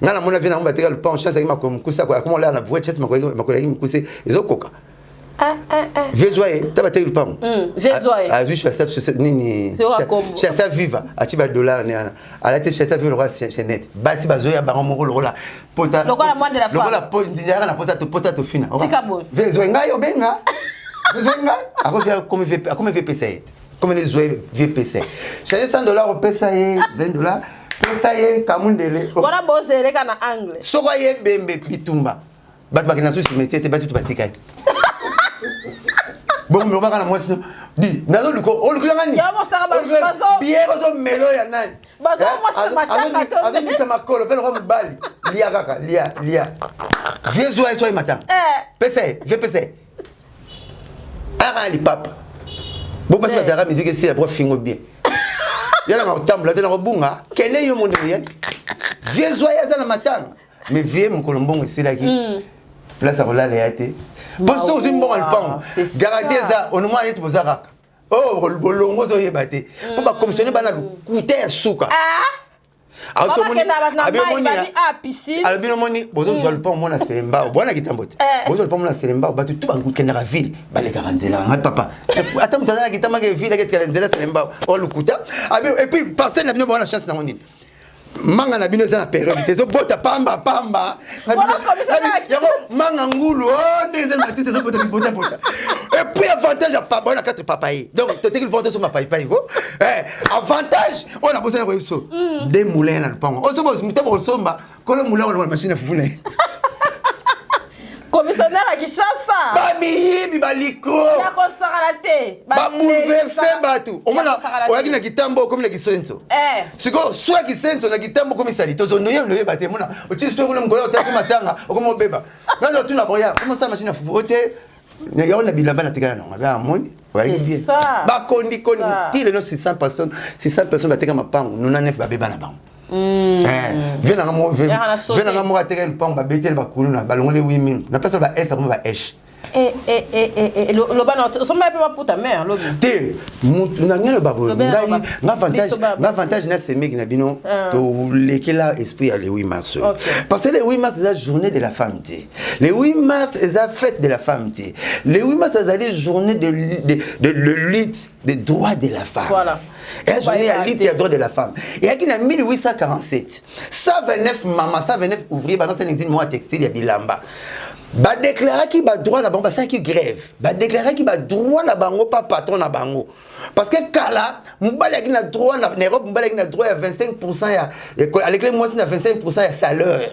Ngai namona vie nango, bateka lupango, chance yaki makolo mokuse, akoma olala na brouette. Chance makolo yaki mikuse, ezokoka. Vezwa ye ta bateki lupango, azwi chasa nini, chasa viva, atie badollar ne wana, alati chasa viva lokola chaînette. Basi bazoya bango moko lokola pota, lokola nzinzi na pota, pota tofina. Vezwa ngai, obenga vezwa ngai, akomi vpesa ye te, komi nezwa vpesa change 100 $, opesa ye 20 $, pesa ye kamundele. Wana bozeleka na angle. Soko aye bembe bitumba, bato bakenda susu cimetière te, basi to batikali bongo. Milobaka na mwasi no di nazoluka, olukilanga nini? Biere ozomelo ya nani? Azobisa makolo mpe lokwa mobali, lia kaka, lia, lia. Vie zwa ye, so ye matanga, pesa ye vie, pesa ye aka lipapa. Bo basi bazalaka musique esila po fingo bien, yalanga kotambola te na kobunga. Kende yo monde oyaki, vie zwa ye, aza na matanga. Mais vie mokolo mbongo esilaki, place ya kolala ya te, mpo soki ozwi mbongo ya lupango, garantie eza onomwana neti boza kaka oyo bolongo, ozoyeba te mpo bacommissionnaire bana lokuta ya suka. Alobi nomoni bozozwa lupango mona Selembao, bwana kitambo te, bozwa lupango mona Selembao. Bato tu bakendaka ville, balekaka nzela. Ngai papa, ata moto aza na kitambo ake ville, aketikala nzela Selembao o lokuta. Et puis parcelle na bino, bona chance nango nini? Manga na bino eza na période te, ezobota pamba pamba. Yango manga ngulu o ndenge eza matisi, ezobota bibotabota. Et puis avantage ya papa na quatre papaye, donc toteki lupango, tosomba paipai ko. Avantage oyo nabosani koyebi so de moulin na lupango oso moto bokosomba, kolo moulin wana machine ya fufu na ye. Commissionnaire ya Kinshasa. Bamiyibi balikro. Ya kosakana te. Babouleverser bato. Omona oyaki na kitambo, okomi na kisenso. Sikoyo so ya kisenso na kitambo okomi sali, tozonoye noyeba te. Mona otie so kuna mokolo otaki matanga, okomi obeba. Naza tuna boya komosala machine ya fufu ote yango na bilamba natikala nango abe amoni oyaki bien. Bakondi kondi ti lelo 600 personnes, 600 personnes bateka mapango, 99 babeba na bango. Vie nanga moko, vie nanga moko ateka lupango, babeteli bakuluna, balongoli 8000, napesa ba s, akoma ba eshe. Loba na osomba mpe maputa mare lobi. Te, na ngai loba boye, ngai nga avantage na semeki na bino, tolekela esprit ya le 8 mars oyo, parce que le 8 mars eza journée de la femme te, le 8 mars eza fête de la femme te, le 8 mars ezali journée de lutte des droits de la femme. Voilà. Eya journée ya lutte ya droit de la femme. Eyaki na 1847. 129 mama, 129 ouvrier banosala usine moko ya textile ya bilamba. Badeklaraki badroit na bango, basalaki grève, badeklaraki badroit na bango pa patron na bango, parce que kala mobali ayaki na droit na Europe, mobali ayaki na droit ya 25 ya alekeli mwasi na 25 ya salaire.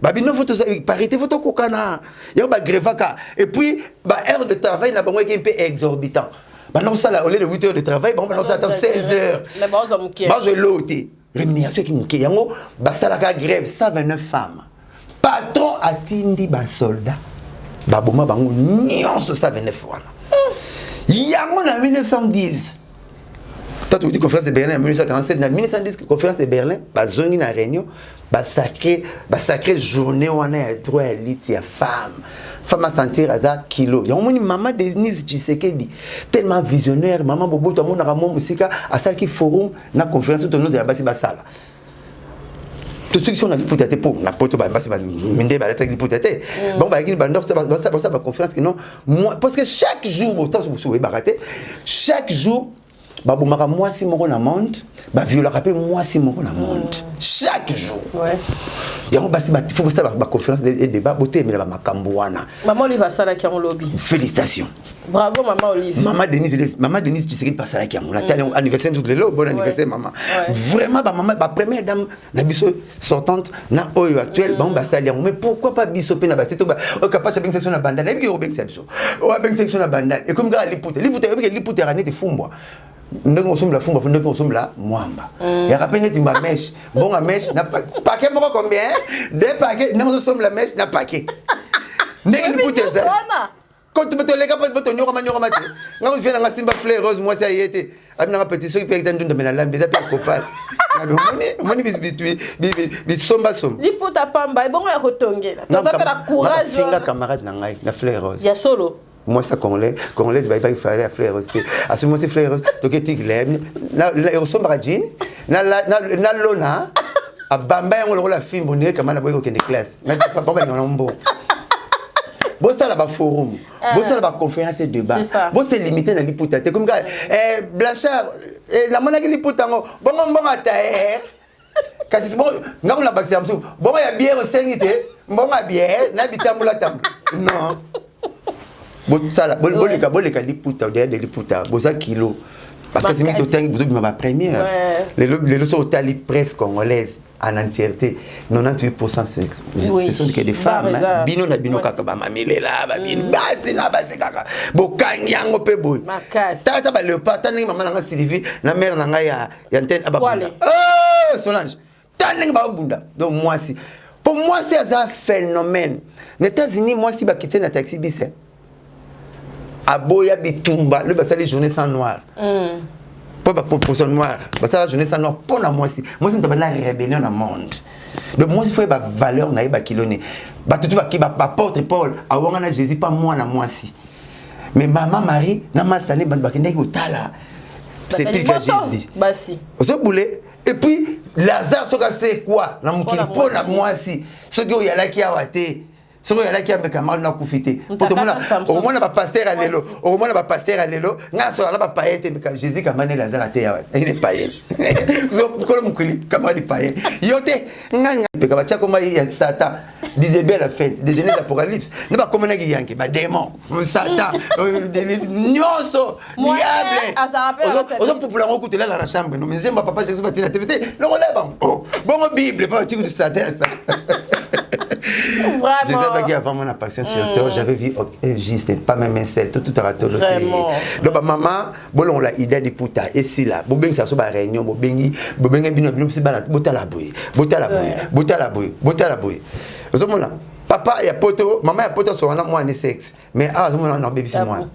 Babino faut parité, faut tokokana. Yango bagrevaka. Et puis baheure de travail na bango eki mpe exorbitant. Banda kosala, au lieu de 8 heures de travail, bango banda kosala ata 16 heures. Bazwa eloo te, rémunération eki moke. Yango basalaka grève, 129 femmes. Patron atindi basoldat, baboma bango nyonso 129 wana. Yango na 1910, tant tokoti conférence de Berlin na 1947, na 1910 conférence de Berlin, bazongi na réunion, basacré journée wana ya droit ya lutte ya femme. Femme asentir aza kilo. Yango moni mama Denise Tshisekedi, tellement visionnaire, mama Boboto, amonaka mo mosika, asalaki forum na conférence tonozela basi basala. Tosoki so na liputa te, mpo na poto basi minde balataki liputa te. Bango bayaki basala baconférence que non, parce que chaque jour, botanso bosu boyebaka te, chaque jour babomaka mwasi moko na monde, baviolaka mpe mwasi moko na monde chaque jour. Yango basi faut bosala baconférence et débat, botoyemela bamakambo wana. Mama Olive asalaki yango lobi. Félicitation. Bravo mama Olive. Mama Denise, mama Denise Tshisekedi asalaki yango. Natali anniversaire nzutu lelo, bon anniversaire mama. Vraiment bamama, bapremière dame na biso sortante na oyo actuelle, bango basali yango. Mais pourquoi pas biso mpe na basi to oyo Kapasi abengisa biso na bandal? Nayebiki okobengisa biso, oyo abengisa biso na bandal, ekomi kaka liputa. Liputa, yebiki liputa yaka neti fumbwa. Ndenge osombela fumbwa, ndenge osombela mwamba yaka mpe neti bamèche. Mbongo mèche na paquet moko combien? Deux paquet. Ndenge ozosombela mèche na paquet, ndenge liputa ezali. Toleka mpo tonyokama nyokama te. Nga kovie nanga simba fleur rose, mwasi aye te, abi nanga petit soki mpe ekita ndunda me nalambi eza mpe ya kopala. Omoni bisombasomba. Liputa pamba ebongo ya kotongela, toza mpe na courage. Finga camarade na ngai na fleur rose. Ya solo. Mwasi ya congolais, congolaise, bayebaki fale ya fleur rose te. Asomi mwasi fleur rose, toketikile ekosombaka jean nalona abamba yango lokola fimbo. Ndenge kama naboyi kokende classe, bango balingana na mbongo. Bosala baforum, bosala baconférence et débat, bose limité na liputa te. Komi kaka Blanchard, namonaki liputa yango bongo mbongo ataer. Kasi nga kuna bakisa mosusu bongo ya bière, osengi te mbongo ya bière na bitambola tambola. Non, bosala, boleka, boleka liputa derrière de liputa. Boza kilo parce que mingi totangi, bozobima bapremière lelo. Lelo so otali presse congolaise en entièreté, 98% ce sont que des femmes, hein. Bino na bino kaka bamamilela babini, basi na basi kaka bokangi yango mpe boye. Tata baléopard, ta ndenge mama nanga Sylvie na mare na ngai ya ntene ababunda, oh, Solange, ta ndenge babunda. Donc mwasi, mpo mwasi aza phénomène. Na États-Unis, mwasi bakiti na taxi bis, aboya bitumba. Lobi basali journée sans noir mpo baproposition noire, basala journée sans noir mpo na mwasi. Mwasi moto abanda rébellion na monde. Donc mwasi faut yeba valeur na ye, bakilo ne bato tu baki baapôtre Paul awanga na Jésus mpa mwana mwasi. Mais mama Marie na masane, bato bakendaki kotala sépulcre ya Jésus. Basi. Ozobule. Et puis Lazare soki asekwa na mokili mpo na mwasi, soki oyalaki awa te, soki oyalaki ameka nakufi te. Po okomona bapasteur ya lelo, okomona bapasteur ya lelo, ngai nasola na bapaye te. Meka Jésus kamane Lazare ate awa ene paye kolo mokili, camarade paye yo te. Ngai peka batia koma ya Satan du début à la fin de Genèse, Apocalypse, nde bakomonaki yanke badémon, Satan nyonso, diable ozopupula yango kutu elala na chambre. No nzembo papa Jésus batina tv te, longola bango bongo Bible mpa batiki kutu Satan ya Satan. Jésus avant mon apparition sur terre, j'avais vu un juste, pas même un seul, tout tout a raté. Donc maman, bolongola idée liputa esila, bobengisa so ba réunion, bobengi, bobengi bino bino bisi bana, botala boye, botala boye, botala boye, botala boye. Ozomona papa ya poto, mama ya poto so wana mwana sexe, mais awa azomona na bebisi mwana.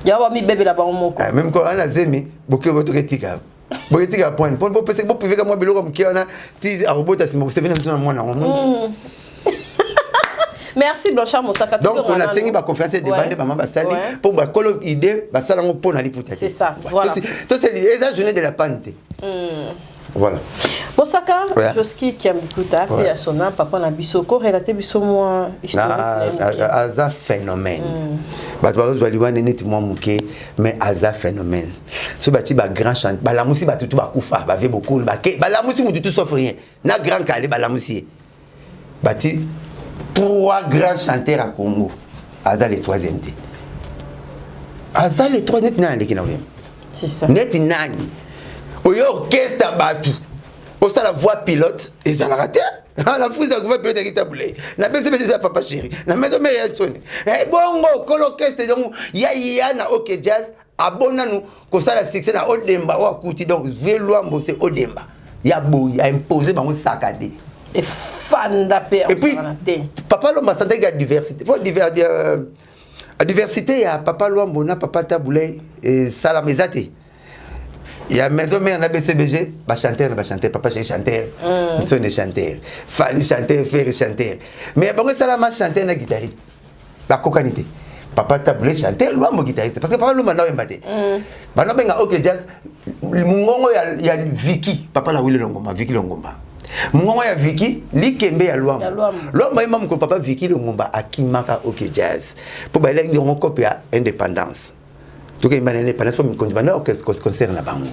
Ya ba mi bebela bango moko. Même quand ana zemi, boke botoketika. Boketika point. Po bopesa bopiveka mwa biloko moke wana ti akobota nsima kosevena biso na mwana yango. Merci Blanchard Mosaka. Donc on asengi baconférence ya débat nde bama basali mpo bakolo idée basala yango mpo na liputa te. C'est ça, voilà. Eza journée de la panne te. Voilà. Mosaka, ouais. Joski Kiambukuta, ouais. ya sona papa na biso, ko relater biso moi historique. Aza phénomène. Bato bazozwa liwa neti mwa moke, mais aza phénomène. So bati ba grand chant, balamusi bato tu bakufa, bave bokulu, bake, balamusi mutu tout sauf rien. Na grand Kale balamusi ye. Bati trois grands chanteurs à Congo. Aza le troisième te. Aza le troisième neti nani aleki na oyemba. C'est ça. Neti nani. Oyo orchestre bato. Osala voix pilote ezalaka te. Na fuza voix pilote ya kitabule. Na bese bese ya papa chéri. Na maison mère ya tsoni. Eh bongo kolo orchestre donc ya ya na OK Jazz abonanu kosala succès na Odemba o akuti donc vieux Luambo c'est Odemba. Ya boyi a imposer bango sakade. Efanda pe Et puis papa Luambo asantaki ya diversité. Po diversité ya papa Luambo na papa Tabu Ley salama eza te. Ya maison mère na BCBG, ba chanteur na ba chanteur, papa chez chanteur, Nsone chanteur, Fally chanteur, Ferre chanteur. Mais bango salama chanteur na guitariste. Ba kokani te. Papa Tabu Ley chanteur, Luambo guitariste. Parce que papa Luambo na oyemba te. Ba benga OK Jazz, mungongo ya Vicky, papa la Willy Longomba, Vicky Longomba. Mungongo ya Vicky, likembe ya Luambo. Ya Luambo. Luambo yemba moko papa Vicky Longomba akimaka OK Jazz. Po ba eleki ndongo kope ya indépendance. Toke yemba na indépendance po mikonzi banda orchestre concert na bango.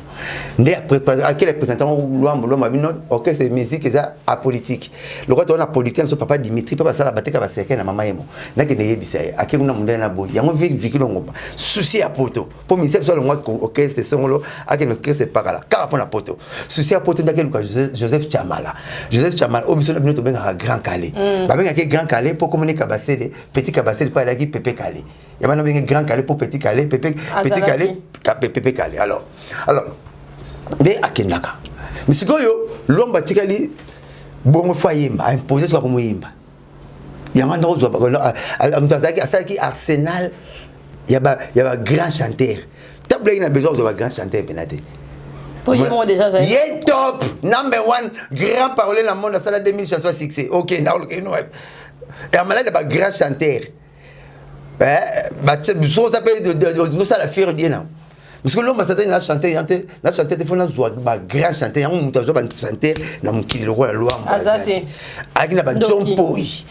Nde après akele présentant Luambo, Luambo bino orchestre musique eza apolitique. Lokwa to na politique so papa Dimitri papa sala bateka ba cercueil na mama yemo. Nakende yebisa ye akei kuna munde na boyi. Yango Vicky Longomba. Souci ya poto. Po ministère so longwa orchestre songolo akende orchestre pakala kaka pona poto. Souci ya poto ndake luka Joseph Chamala. Joseph Chamala obiso na bino to bengaka Grand Kallé. Ba bengaka Grand Kallé po komone Kabasele, Petit Kabasele pa alaki Pepe Kallé. Ya bana benge Grand Kallé po Petit Kallé, Pepe, Azalaki. Petit Kallé, ka, Pepe Kallé. Alors, alors nde akendaka. Mais sikoyo Luambo atikali bongo fo ayemba, a imposer soka komoyemba. Yango ndako zwa ba, a, a, moto azalaki, asalaki arsenal ya ba grand chanteur. Tabu Ley na besoin kozwa ba grand chanteur pena te. Po ye moko déjà azali. Ye top number 1 grand parolier na monde asala 2000 chansons à succès. OK, na oloke no. Ya malade ba grand chanteur. Eh, ba tse, so ça peut de, de, de, de, ça la fière bien non. Parce que l'homme satan na chanter, na chanter, na chanter, faut na zwa ba grand chanteur, yango mutu azwa ba chanteur na mokili lokola Luambo Aza te. azati. Aki na ba Ndoki. John Poi.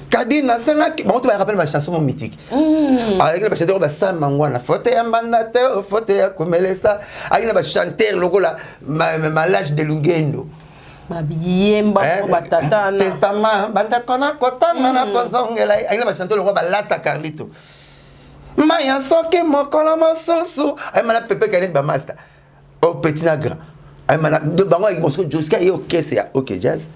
Kadi na sanga ki, bango to ba rappelle ba chanson mo mythique. Aki na ba chanteur ba Sam Mangwana, faute ya mbanda te, faute ya komelesa. Aki na ba chanteur lokola malage de Lungendo. Ba biyemba Eh, ba tata na. Testament, banda kona kotanga na kozongela. Aki na ba chanteur lokola ba Lasta Carlito. Maya soki mokolo mosusu. Ay mana pepe kanet ba master. Oh petit na grand. Ay mana de bango ay mosco Joska ye orchestre ya OK Jazz.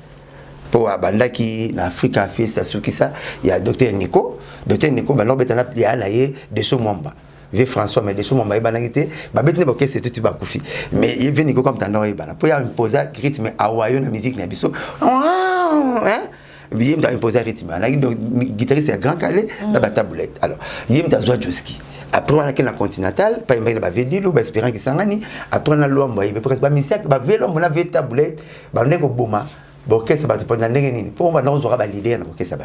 Po abandaki na Africa Fiesta sukisa ya docteur Nico. Docteur Nico bando beta na ya na ye Deso Mwamba. Vieux François mais Deso Mwamba yebanaki te. Ba beti ne ba orchestre tout ba kufi. Mais ye vieux Nico comme tanda yebana. Po ya imposer rythme awayo na musique na biso. Hein? Ye mta imposer rythme. Anaki donc guitariste ya Grand Kallé na ba tablette. Alors, ye mta zwa Joski. Après on a na Continental, pa yemba ba Vedilu, ba Espérant Kisangani, après on a Luambo, ye presque ba Misiak, ba Velo, on a ve tablette, ba ndeko boma, ba orchestre ba to na ndenge nini. Po ba nzo ba leader na orchestre ba.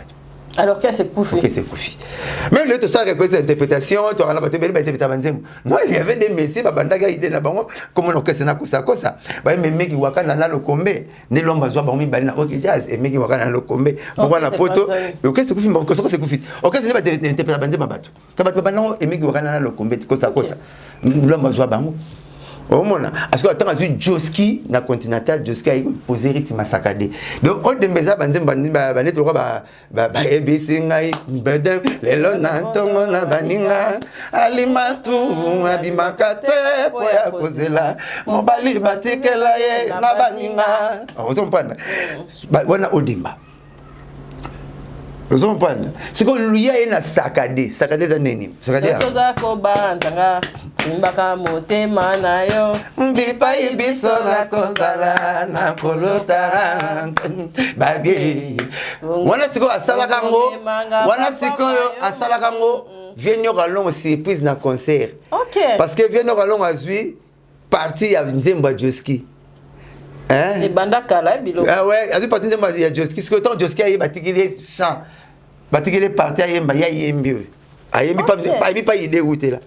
Alors qu'est-ce que Koufi? Ok, c'est Koufi. Même le tout ça request interprétation, tu as la belle interprétation banzem. Non, il y avait des messieurs ba bandaka idée na bango comment l'orchestre na kosa kosa. Ba même meki wakana na lokombe, ne lomba zwa bango mibali na OK Jazz et meki wakana na lokombe. Moko na c'est poto. pas ça. Ok, c'est Koufi, mais c'est Koufi. Ok, c'est ba interprétation banzem ba bato. Ka bato ba bango et meki wakana na lokombe kosa kosa. Lomba zwa bango. Omona, parce que attends, azui Joski na Continental, Joski a posé rythme saccadé. Donc on dembeza banzem ba ba neto ba ba ba ABC ngai bedem lelo na ntongo na baninga alimatu abimaka te po ya kozela mobali batikela ye na baninga. Ozompana. Ba wana odemba. Ozompana. Siko luya ye na saccadé, saccadé za nini? Saccadé. Soki oza kobanzanga, limbaka motema na yo. Bipai biso na kozala na kolota babie. Wana sikoyo asalaka ngo, wana sikoyo asalaka ngo, Vieux Nyoka Longo surprise na concert. Ok. Parce que Vieux Nyoka Longo azwi partie ya nzembo ya Joski. Hein? Ebanda kala, eh, biloko. Ah ouais, azwi partie nzembo ya Joski. Sikoyo ntango Joski aye batikeli ye chant. Batikeli parti ayemba, ye ayembi oyo ayembi pa ayembi pa idée eutela.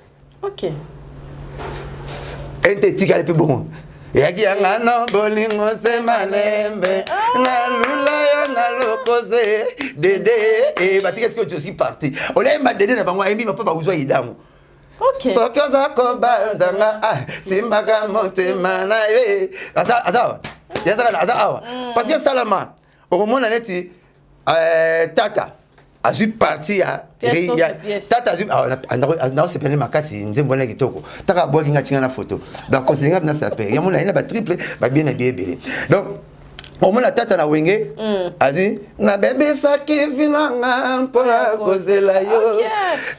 Ente etikali mpe bongo eyaki yanga no bolingo se malembe nalula yo na lokoze dede e batika sikoyo josi parti olayemba dede na bango ayembi mpo bakozwa idango. Soki oza kobanzanga, ah, simbaka motema na ye. Aza awa, aza awa parce que salama okomona neti tata azwi parti ya tata azwi naosepelani makasi nzembo wana kitoko. Taka abwaki nga tinga na photo, donc considéré nga na sape yango na ye na batriple babie na bie ebele. Donc omona tata na Wenge azwi nabebisaki vinanga mpona kozela yo,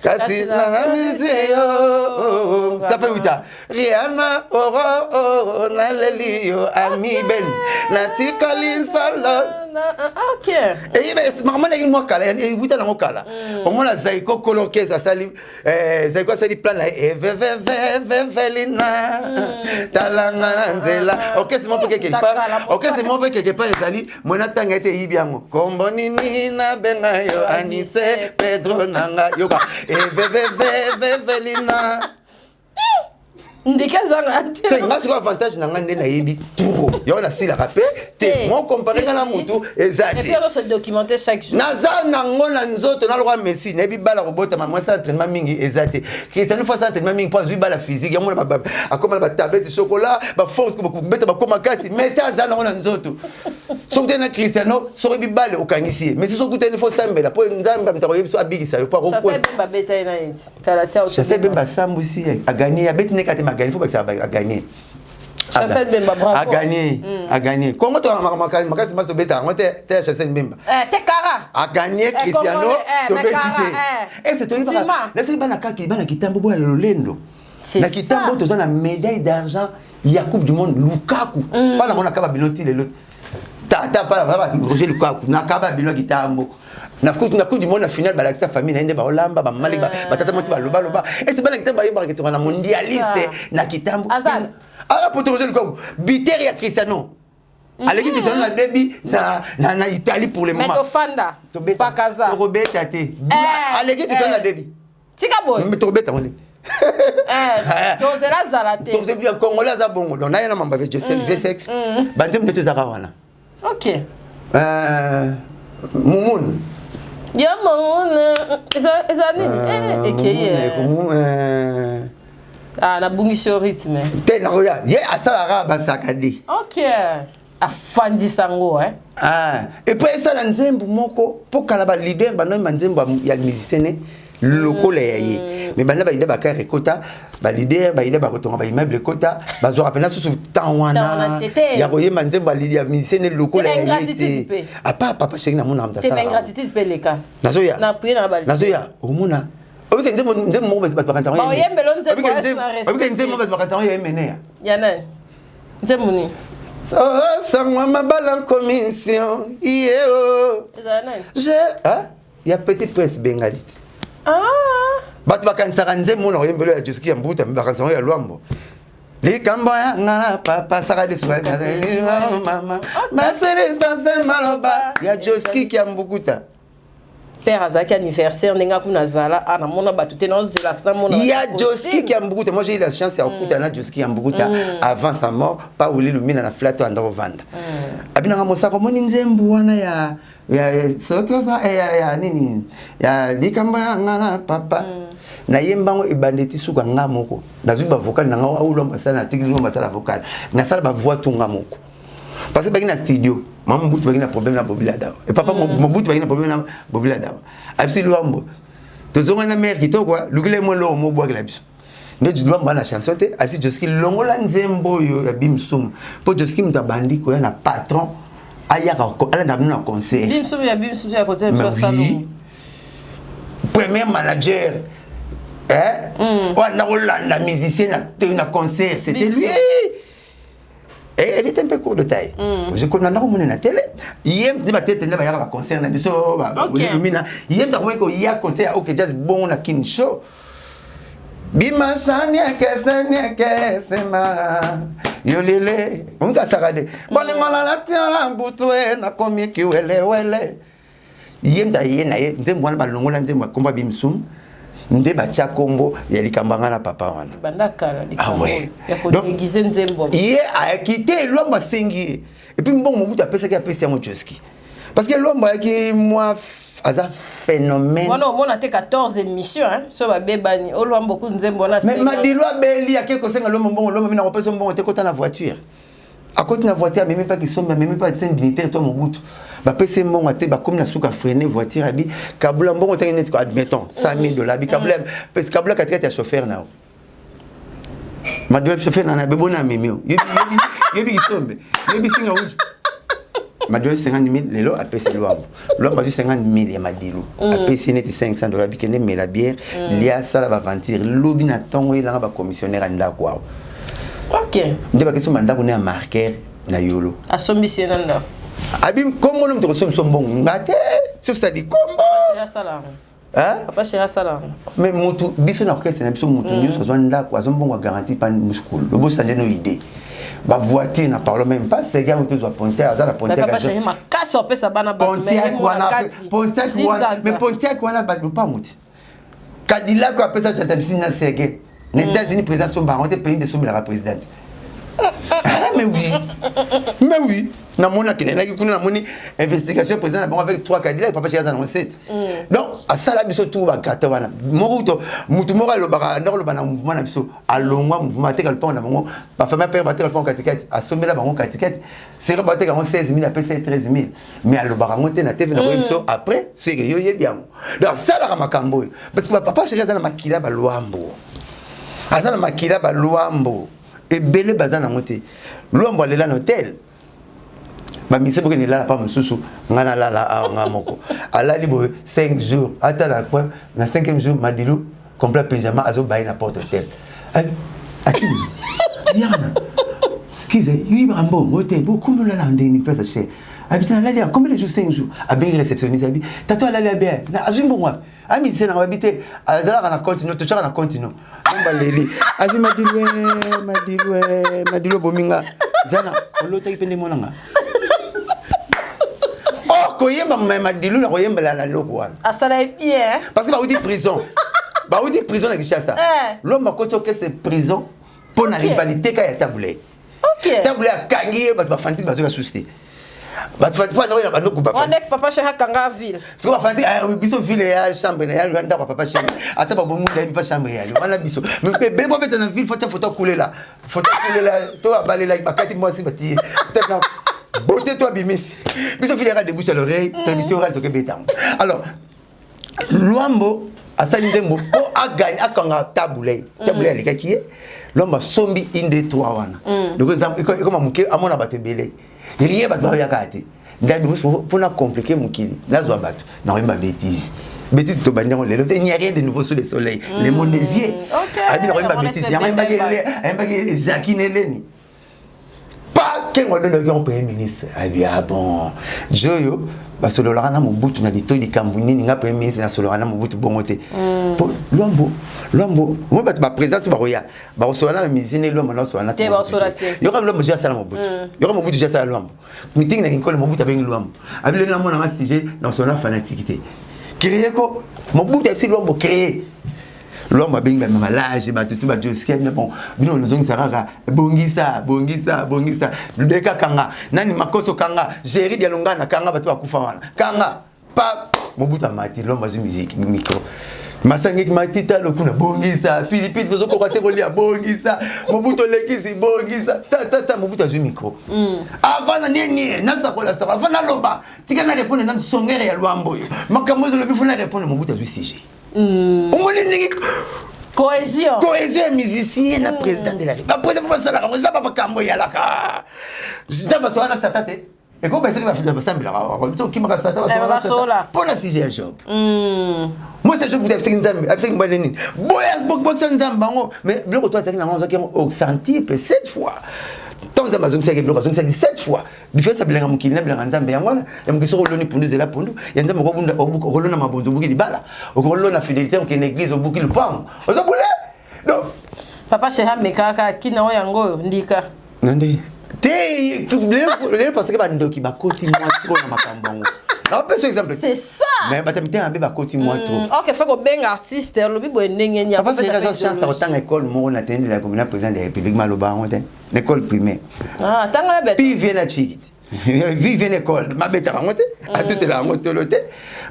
kasi nangamisi yo tape wita Rihanna oro naleli yo ami ben natikali nsolo. Eyeba makambo ndenge mwa kala ewuta nango kala. Omona Zaiko Kolorkes asali, Zaiko asali plan na ye evevevevelina talanga na nzela. Orchestre moko mpe quelque part, orchestre moko mpe quelque part ezali mwena ntanga ete eyibi yango. Kombo nini nabenga yo? Anise Pedro nanga yoka evevevevelina. Ndike ezanga te. Te, nga sikoyo avantage na nga nde nayebi trop yango, nasilaka mpe te. Mo compare nga na mutu eza te. Naza nango na nzoto naloka Messi, nayebi bala kobotama mwasi entraînement mingi eza te. Cristiano fo asa entraînement mingi mpo azwi bala physique yango, akoma na batablette chocolat, baforce kobeta, bakoma makasi. Messi aza nango na nzoto. Soki te na Cristiano, soki bibale okangisi ye Messi, soki kutani fo sambela mpo Nzambe amutaka oyebi so abikisa yo mpo. Chancel Bemba asambwisi, aganye, abeti ndenge ate maganye, fo bakisa aganye. Aganye, aganye. Kongo to makasi masi tobeta yango te te ya Chancel Mbemba. Te kara. Aganye Cristiano, tobeti te. Ese toyebaka nasali bana kaki bana kitambo boya lolendo na kitambo toza na médaille d'argent ya Coupe du monde Lukaku pa nango nakaba bino ti lelo. Tata pa Roger Lukaku nakaba bino kitambo na Coupe du monde na finale, balakisa famille na ye nde baolamba bamali batata mwasi balobaloba. Ese bana kitambo bayebaka ketonga na mondialiste na kitambo ala poto. Roger Lukaku buteur ya Cristiano, aleki Cristiano na debi na Italie pour le moment. Tofanda. Tokobeta te, aleki Cristiano na debi. Tika boye. Tokobeta ngo nde. Tozela zala te. Congolais aza bongo. Donc naya na mamba V6 banzembo nde tozaka wana. Mumun. Ya mumun eza nini? Ekei nabungisi yo rythme. Te, nakoya ye asalaka basaka de. Ok, afandisa yango. Et puis esala nzembo moko mpo kala baleader bandoyemba nzembo ya musicien ne lokola ya ye, mais banda baleader bakare ekota, baleader baleader bakotonga baimmeuble ekota, bazwaka mpena susu temps wana ya koyemba nzembo ya musicien ne lokola ya ye te, à part Papa Chéri namona moto asala. Nazoya, nazoya, omona obike nzembo nzembo moko bato bakanisa, obike nzembo bato bakanisa yango ya Emeneya. Ya nani? Nzembo nini? Sangwa mabala commission ye o ya Petit Prince Bengali ti bato bakanisaka nzembo na koyembelo ya Joski ya Mbuta, me bakanisaka yango ya Lwambo. Likambo ya nga na papa saka mama maselesase maloba ya Joski ya Mbukuta. Père azalaki anniversaire ndenge akuna azala a namona bato te, naozela namona. Ya Joski ya Mbukuta, moi j'ai eu la chance ya kokutana na Joski ya Mbukuta avant sa mort pa Wili Lumina na flat anda kovanda. Abinanga mosako omoni nzembo wana ya soki oza ya nini ya likambo ya nga na papa, nayembango ebanda eti suka nga moko. Nazwi bavocal na nga aulomba asala na tikili lomba asala vocal, nasala bavoix tu nga moko parce que baki na studio mama Mobutu baki na problème na Bobi Ladawa e papa Mobutu baki na problème na Bobi Ladawa. Abisi Lwambo tozonga na mare kitoko lukile mwa eloko mobwakela biso nde Lwambo na chanson te. Abisi Joski longola nzembo oyo ya Bimsumu mpo Joski moto abandi koya na patron ayaka alanda bino na concert. Bimsumu ya Bimsumu ya kote. Oui, premier manager oyo anda kolanda musicien na concert, c'était lui. Elle était un peu court de taille. Je connais ndako mona na télé. Ye nde batete nde bayaka baconcert na biso lumina. Ye nde akomaki koya concert ya OK Jazz bongo na Kin Show. Bimasani ekeseni ekesema yolele omikasaka de bolingo na latia butu e nakomi kiwelewele. Ye mutu aye na ye nzembo wana, balongola nzembo ya kombo ya Bimsum, nde batya kombo ya likambo anga na papa wana. Banda kala. Ah likambo ouais. ya kodéguiser nzembo. Ye ayaki te, Lwambo asengi ye. Et puis mbongo Mobutu apesaki, apesi yango Joski, parce que Lwambo ayaki mwa aza phénomène. Wana omona te 14 émission, hein, so babebani olwambo ku nzembo wana. Mais Madilu abeli, ake kosenga Lwambo mbongo. Lwambo mina kopesa mbongo te, kota na voiture. Akoti na voiture, amemi mpa Kisombe, amemi mpa saint dignitaire to Mobutu, bapesi ye mbongo te. Bakomi na suka, freine voiture, abi kabula mbongo ntange neti, admettons 100 000 $, abi kabula, parce kabula katikati ya chauffeur na yo. Madilu, chauffeur na bebona amemi yo, yebi Kisombe, yebi Singa Uju. Madilu 50 000 lelo apesi Lwambo. Lwambo azwi 50 000 ya Madilu, apesi neti 500 $, bikende mela bière, lia, sala baventure. Lobi na ntongo elanga bacommissionnaire ya ndako awa. Nde bakesomba ndako ne ya marquer na Yolo. Asombisi ye na ndako. Abi kombo no moto kosomisa mbongo nga te, soki kombo. Asala yango. Hein? Papa chéri asala yango. Mais motu biso na orchestre na biso, motu nyonso azwa ndako, azwa mbongo ya garantie pa muscule lobosanje no idée. Bavoiture na parle même pas, sege yango tozwa Pontiac, aza na Pontiac. Papa chéri makasi opesa bana bato. Pontiac wana, Pontiac wana, mais Pontiac wana lopango ti Cadillac oyo apesa chatabisi na sege na États-Unis, président somba yango te, pays nde esombelaka présidente. Ah, mais oui, mais oui, namoni akendaki kuna, namoni investigation, président na bango avec trois Cadillac, papa chéri aza nango 7. Donc asala biso tu bagata wana moko to mutu moko alobaka, ndako aloba na mouvement na biso, alongwa mouvement, ateka lopango na bango, bafamille père bateka lopango katikati, asombela bango katikati sere, bateka yango 16 000, apesa ye 13 000, mais alobaka yango te na TV na koyebi biso après seke yo yebi yango. Donc asalaka makambo oyo parce que papa chéri aza na makila balwambo, aza na makila balwambo ebele baza nango te. Lwambo alela na hotel, bamise bokende elala pa mosusu, ngai nalala awa nga moko. Alali boye 5 jours, atala point na 5e jour, Madilu complet pyjama, azobaye na porte hotel, atini yana skize yoyibaka mbongo te, bokomi olala ndenge mpesa cher. Abi te, nalali ya combien de jours? 5 jours. Abengi réceptionniste, abi tato alali, abi azwi mbongo wapi? Amisise nanga babi te, azalaka na compte no, totyaka na compte no. Baleli azi Madilu, Madilu, Madilu obominga zana olotaki mpe nde monanga or koyemba Madilu na koyembela na loko wana. Asala ye bien. Parce que bauti prison, bauti prison na Kinshasa. Lomba koti okese prison mpo na rivalité ka ya Tabule. Tabule akangi ye, bato bafanatike bazoka susu te, bato na bandoko. Wana papa chéri akanga ville. Siko bafandi biso ville ya chambre na ya ndako ya papa chéri, ata babomunda yebi pa chambre yali wana biso ebele bobeta na ville. Fotia photo akulela, photo akulela to abalelaki bakati mwasi batie na beauté to abimisi biso ville yaka débouche à l'oreille, tradition orale tokebetango. Alors Lwambo asali nzembo mpo aganye, akanga Tabule. Tabule alekaki ye. Lwambo asombi inde 3 wana, donc ekoma moke, amona bato ebele rien, bato baoyaka te. Ndabi mpona compliqué mokili, nazwa bato nakoyemba bêtise. Bêtise tobandi yango lelo te, il n'y a rien de nouveau sous le soleil, le monde est vieux. Abi nakoyemba bêtise yango, ayembaki Jacquine Eleni pa kengo adonoki yango premier ministre. Abi ah bon, joyo basololaka na Mobutu na litoi likambo nini? Nga premier ministre nasololaka na Mobutu bongo te. Po Lwambo, Lwambo mo bato baprésident to bakoya bakosolola na bamisine, Lwambo naosolola na yoka. Lwambo je asala Mobutu, yoka Mobutu je asala Lwambo meeting na Kinkole. Mobutu abengi Lwambo, abi lelo namonanga sujet, nasolola na fanatique te, créer ko. Mobutu ayebisi Lwambo créer. Lwambo abengi bamalage, bato tu bajoski bino, bon bino nozongisa kaka bongisa, bongisa, bongisa beka, kanga nani makoso, kanga Géri Dialongana, kanga bato bakufa wana, kanga pa. Mobutu amati, Lwambo azwi musique micro, masangeki matita lokuna, bongisa pilipili, tozokoka te kolia, bongisa. Mobutu olekisi, bongisa tatata. Mobutu azwi micro avant na nienie nasakola sako, avant naloba, tika na répondre na songere ya Lwambo oyo makambo ezolobi, fo na répondre. Mobutu azwi sujet, omoni ndenge cohésion. Cohésion ya musicien na président de la République. Baprésident mpo basalaka ngo, eza bamakambo eyalaka sita basola na Satan te, ekoba esaki basambelaka biso okimaka Satan. Basola. Mpo na sujet ya Job, mwasi ya Job kuta abisaki Nzambe, abisaki mbali nini, boya bokisa Nzambe bango, mais biloko to azalaki nango azwaki yango au centuple, sept fois. Ntango Nzambe azongisaki biloko, azongisaki sept fois. Différence ya bilanga mokili na bilanga Nzambe yango wana. Ya mokili, soki oloni pundu, ezela pundu. Ya Nzambe, okolona mabonzo, obuki libala. Okolona fidélité, okende église, obuki lupango, ozobule. Donc papa chéri amekaka kina oyo yango oyo ndika. Nande te lelo, parce que bandoki bakoti mwa trop na makambo yango. Apesa exemple. C'est ça. Mais bato mitema mabe bakoti mwa trop. Ok, faut kobenga artiste, olobi boye ndenge nini. Papa chéri azwa chance ya kotanga école moko na tende la commune, président de la République, maloba yango te, na école primaire. Ah, tanga na beto. Puis vient na chikiti, vi vient école, mabetaka yango te, atotela yango tolo te.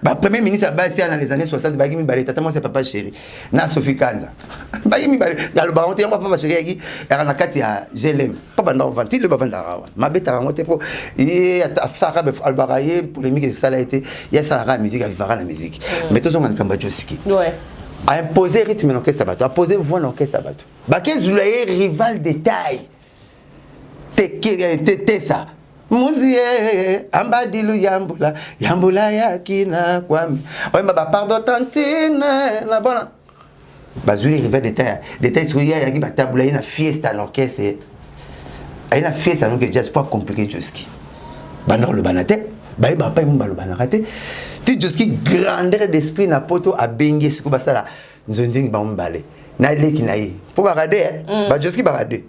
Bapremier ministre ya basi na les années 60 bayaki mibale, tata mwasi ya papa chéri na Sophie Kanza, bayaki mibale. Alobaka yango te, yango papa chéri yaki yaka na kati ya GLM mpo banda ovanda ti lo bavandaka wana, mabetaka yango te, mpo ye asalaka, alobaka ye polémique esala ye te, ye asalaka musique, avivaka na musique. Mais tozonga likambo ya Josiki. Aimposer rythme na orchestre ya bato, apose voix na orchestre ya bato, bakezula ye rival de taille tesa muzie ambadilu yambula yambula yakina kwami oyemba bapardon tantine na bona bazwi rival de taille de taille. Soki ye ayaki, batabula ye na fiesta na orchestre, aye na fiesta noke jazz po acompliquer Joski. Banda kolobana te, bayeba pa mu balobanaka te ti Joski, grandeur d'esprit na poto, abengi sikoyo basala nzonzingi bango mibale na leki na ye, mpo baka de bajoski, baka de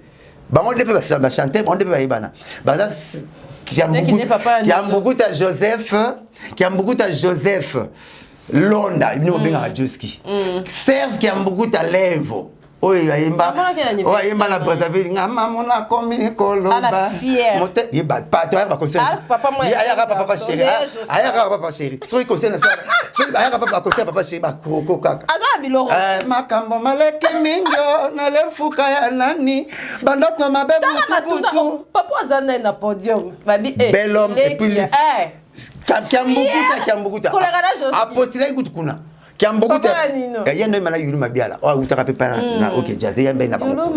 bango nde mpe bachanteur, bango nde mpe bayebana baza. Kiambukuta Joseph, Kiambukuta Joseph Londa bino bobengaka Joski, Serge Kiambukuta Levo oyo ayemba, oyo ayemba na Brazzaville, nga mama nakomi koloba ye bato ayaka baconcert, ayaka papa chéri, ayaka papa chéri, soki concert, soki ayaka papa concert papa chéri, bakroko kaka makambo maleki mingi nalefuka ya nani bandoto mabe butubutu. Papa aza nani na podium? Babi. Bel homme et puis Kiambukuta, Kiambukuta apostilaki kutu kuna. Kiambukuta ye ndo yemba na Yulu Mabiala oyo awutaka mpe pa na OK Jazz, ye mbe na bango.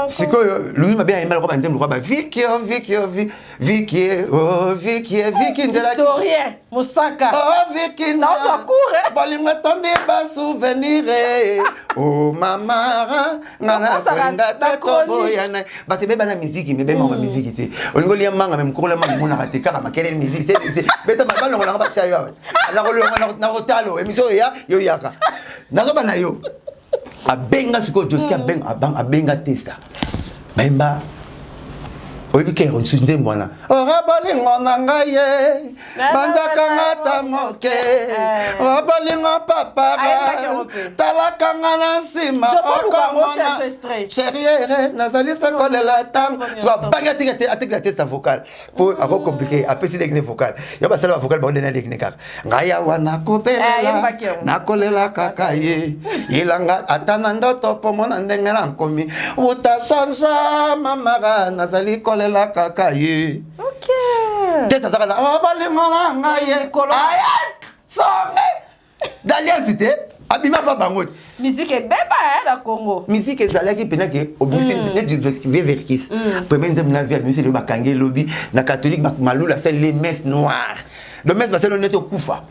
Sikoyo Lulu Mabiala ayemba lokwa banzembo lokwa baviki o viki o viki o viki viki nzela, historien mosaka. O viki na bolingo etondi basouvenir o mama nga nakolinga te toboyana. Bato ebeba na miziki, me bemaka miziki te. Olingi olia manga, me mokolo manga omonaka te, kaka makelele. Miziki se beta, balongolanga batya yo awa, nakolonga, nakotala émission oyo ya yo yaka nazoba na yo. Abenga sikoyo Joski, abenga testa, bayemba oyebi ke nzembo wana ora bolingo na ngai ye banzakanga ta moke o bolingo papa talakanga na nsima okomona chérie nazali se kolela ntango. So abangi atekela testa vocal mpo akocompliquer, apesi lekine vocal yo, basala bavocal bango nde na lekine kaka ngai awa nakobelela, nakolela kaka ye yelanga ata na ndoto mpo mona ndenge nakomi uta change mamara, nazali kolela kaka ye. Te azaka na bolingo na ngai ye songe d'alliance te, abima pa bango te. Musique ebeba na Congo. Musique ezalaki mpena ke obimisi neti vie Verkis, premier nzembo na vie abimisi lelo, bakangi elobi na catholique, Malula asali messe noire, donc messe basali neti okufa.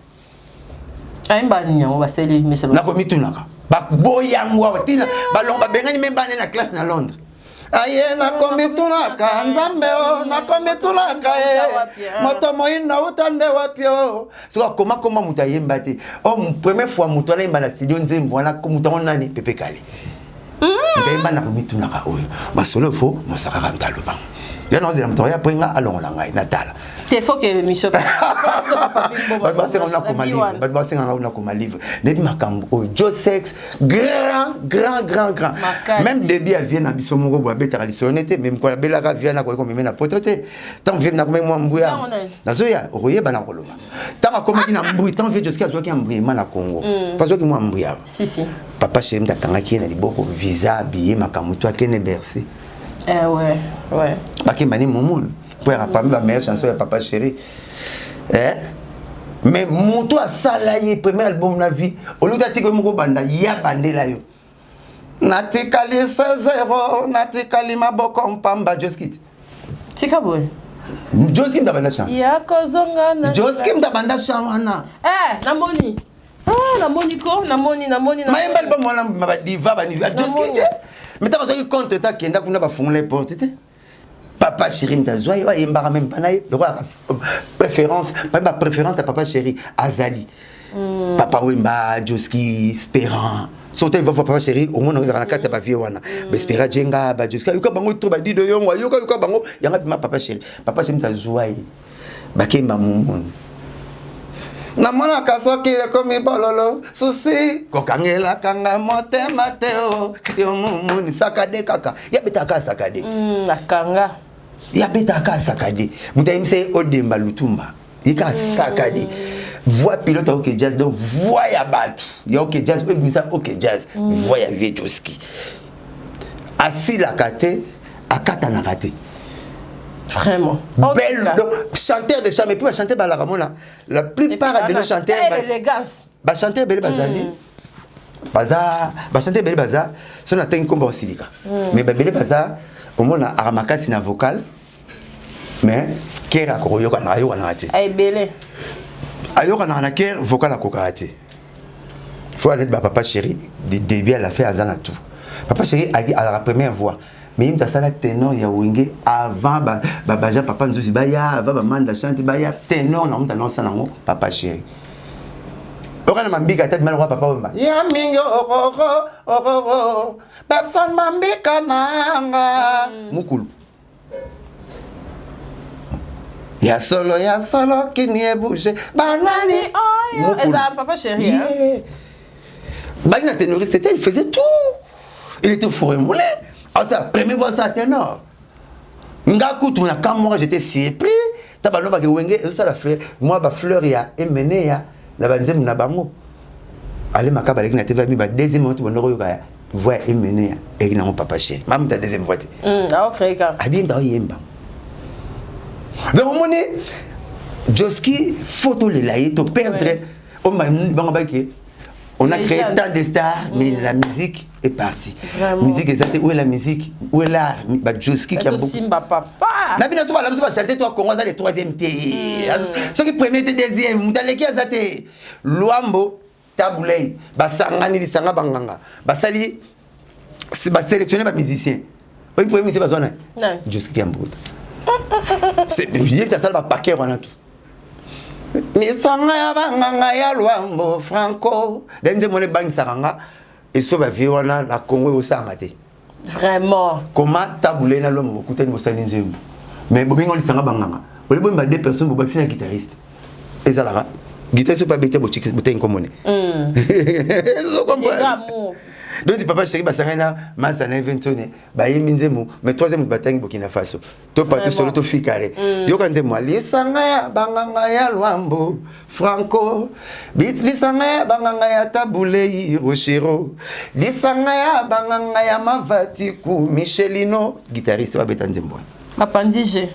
Ayemba nini yango basali messe? Nakomitunaka baboyango awa ntina balongo babengani me bana na classe na Londres. Aye nakomitunaka Nzambe o nakomitunaka ye moto moyindo uta nde wapi o soki akoma koma moto ayemba te. O première fois moto alayemba na studio nzembo wana, moto yango nani? Pepe Kale moto ayemba. Nakomitunaka oyo masolo fo mosakaka moto alobango ya naozela moto aya mpo nga alongola ngai natala. Te, faut que émission. Bato basenga nakoma livre, bato basenganga nakoma livre, nayebi makambo oyo. Josex, grand grand grand grand, même début ya vie na biso moko boye, abetaka lisolo te, mais mokolo abelaka vie nakoki komeme na poto te. Ntango vie nakomaki mwa mbuya, nazoya okoyeba na koloba ntango akomaki na mbui, ntango vie Joski azwaki embrouillement na Congo, po azwaki mwa mbui awa, papa chéri mutu akangaki ye na liboko, visa, billet, makambo to akende Bercy. Bakemba ni momunu mpo yaka parmi bameilleure chanson ya papa chéri. Mais moto asala ye premier album na vie, oluki atika moko banda ya bandela yo, natikali se zero, natikali maboko mpamba, Joski. Tika boye. Joski mutu abanda chant. Ya kozonga na Joski mutu abanda chant wana. Namoni, namoni ko namoni, namoni. Mayemba album wana badiva baniva Joski te, mais ntango azwaki contre te, akenda kuna, bafungola porte te. Papa chéri mutu azwa ye, oyo ayembaka meme mpa na ye lokola préférence, ba préférence ya papa chéri azali Papa Wemba, Joski, Speran. Soki va papa chéri, omona ezalaka na kati ya bavie wana, baespera jenga bajoska, yoka bango to badido yongo, yoka yoka bango yanga bima papa chéri. Papa chéri moto azwa ye, bakemba momona namonaka soki ekomi bololo susi kokangelakanga motema te o yo mumuni sakade kaka yabetaka sakade. Akanga. Yabetaka sakade, moto ayebisa ye odemba lutumba ye kaka sakade, voix pilote ya OK Jazz. Donc voix ya bato ya OK Jazz oyo ebimisa OK Jazz, voix ya vieux Joski asilaka te, akatanaka te. Vraiment. Belle, donc chanteur de charme. Et puis bachanteur balaka mona, la plupart de nos chanteurs, élégance. Bachanteur ebele bazali, baza bachanteur ebele baza so natangi nkombo osilika, mais babele baza omona aka makasi na vocal, mais chœur akokoyokana, ayokanaka te. Ebele. Ayokanaka na chœur, vocal akokaka te. Faut aller ba papa chéri, du début à la fin aza na tout. Papa chéri azalaka première voix, mais ye moto asala ténor ya Wenge avant baja papa nzuzi baya, avant bamanda chante baya. Ténor na moto anaosala yango papa chéri. Okana mambika ata bima lokwa papa wemba ya mingi ororo ororo personne mambika nanga mukulu ya solo ya solo kini ebouge banani. Oyo eza papa chéri, hein? Yeah. Baki na ténoriste, c'était, il faisait tout, il était fourré moulin. Ah, ça première voix, ça ténor nga kutu na kamwa, j'étais surpris ta balobaki Wenge ezosala fleur, mwa bafleur ya emene ya na banzembo na bango alemaka baleki na TV ba deuxième moto bandoko oyoka ya voix ya emene ya eki nango papa chéri mamuta deuxième voix te. Aocréer kaka. Abiyemba, oyemba. Donc omoni Joski, faut tolela ye, toperdre bango baki. On a créé tant de stars, mais la musique est partie. Vraiment. Musique eza te. Où est la musique? Où est l'art? Bajoski qui a beaucoup Tosimba papa. Na bino so bala biso bachante to Congo aza le troisième te, soki premier te, deuxième moto aleki aza te. Lwambo Tabulei basangani lisanga banganga basali basélectionne bamusicien oyi premier musicien bazwa na Nani? Joski Kiambukuta. Ye te asala bapaquet wana tu lisanga ya banganga ya Lwambo Franco de nzembo wana ebangisaka nga esprit bavie wana na Congo ekosanga te. Vraiment. Koma tabule na Lwambo bokutani bosali nzembo, mais bobenga lisanga banganga ole boyemba deux personnes, bobakisi na guitariste, ezalaka guitariste oyo abeti botengi komone. Eza amour. Donc papa chéri basangani na masa na Eventone, bayembi nzembo, mais troisième moto batangi Burkina Faso to parti solo to fi carré. Yoka nzembo lisanga ya banganga ya Lwambo Franco bit, lisanga ya banganga ya Tabulei Rochero, lisanga ya banganga ya Mavatiku Michelino, guitariste oyo abeta nzembo wana. Bapandi je,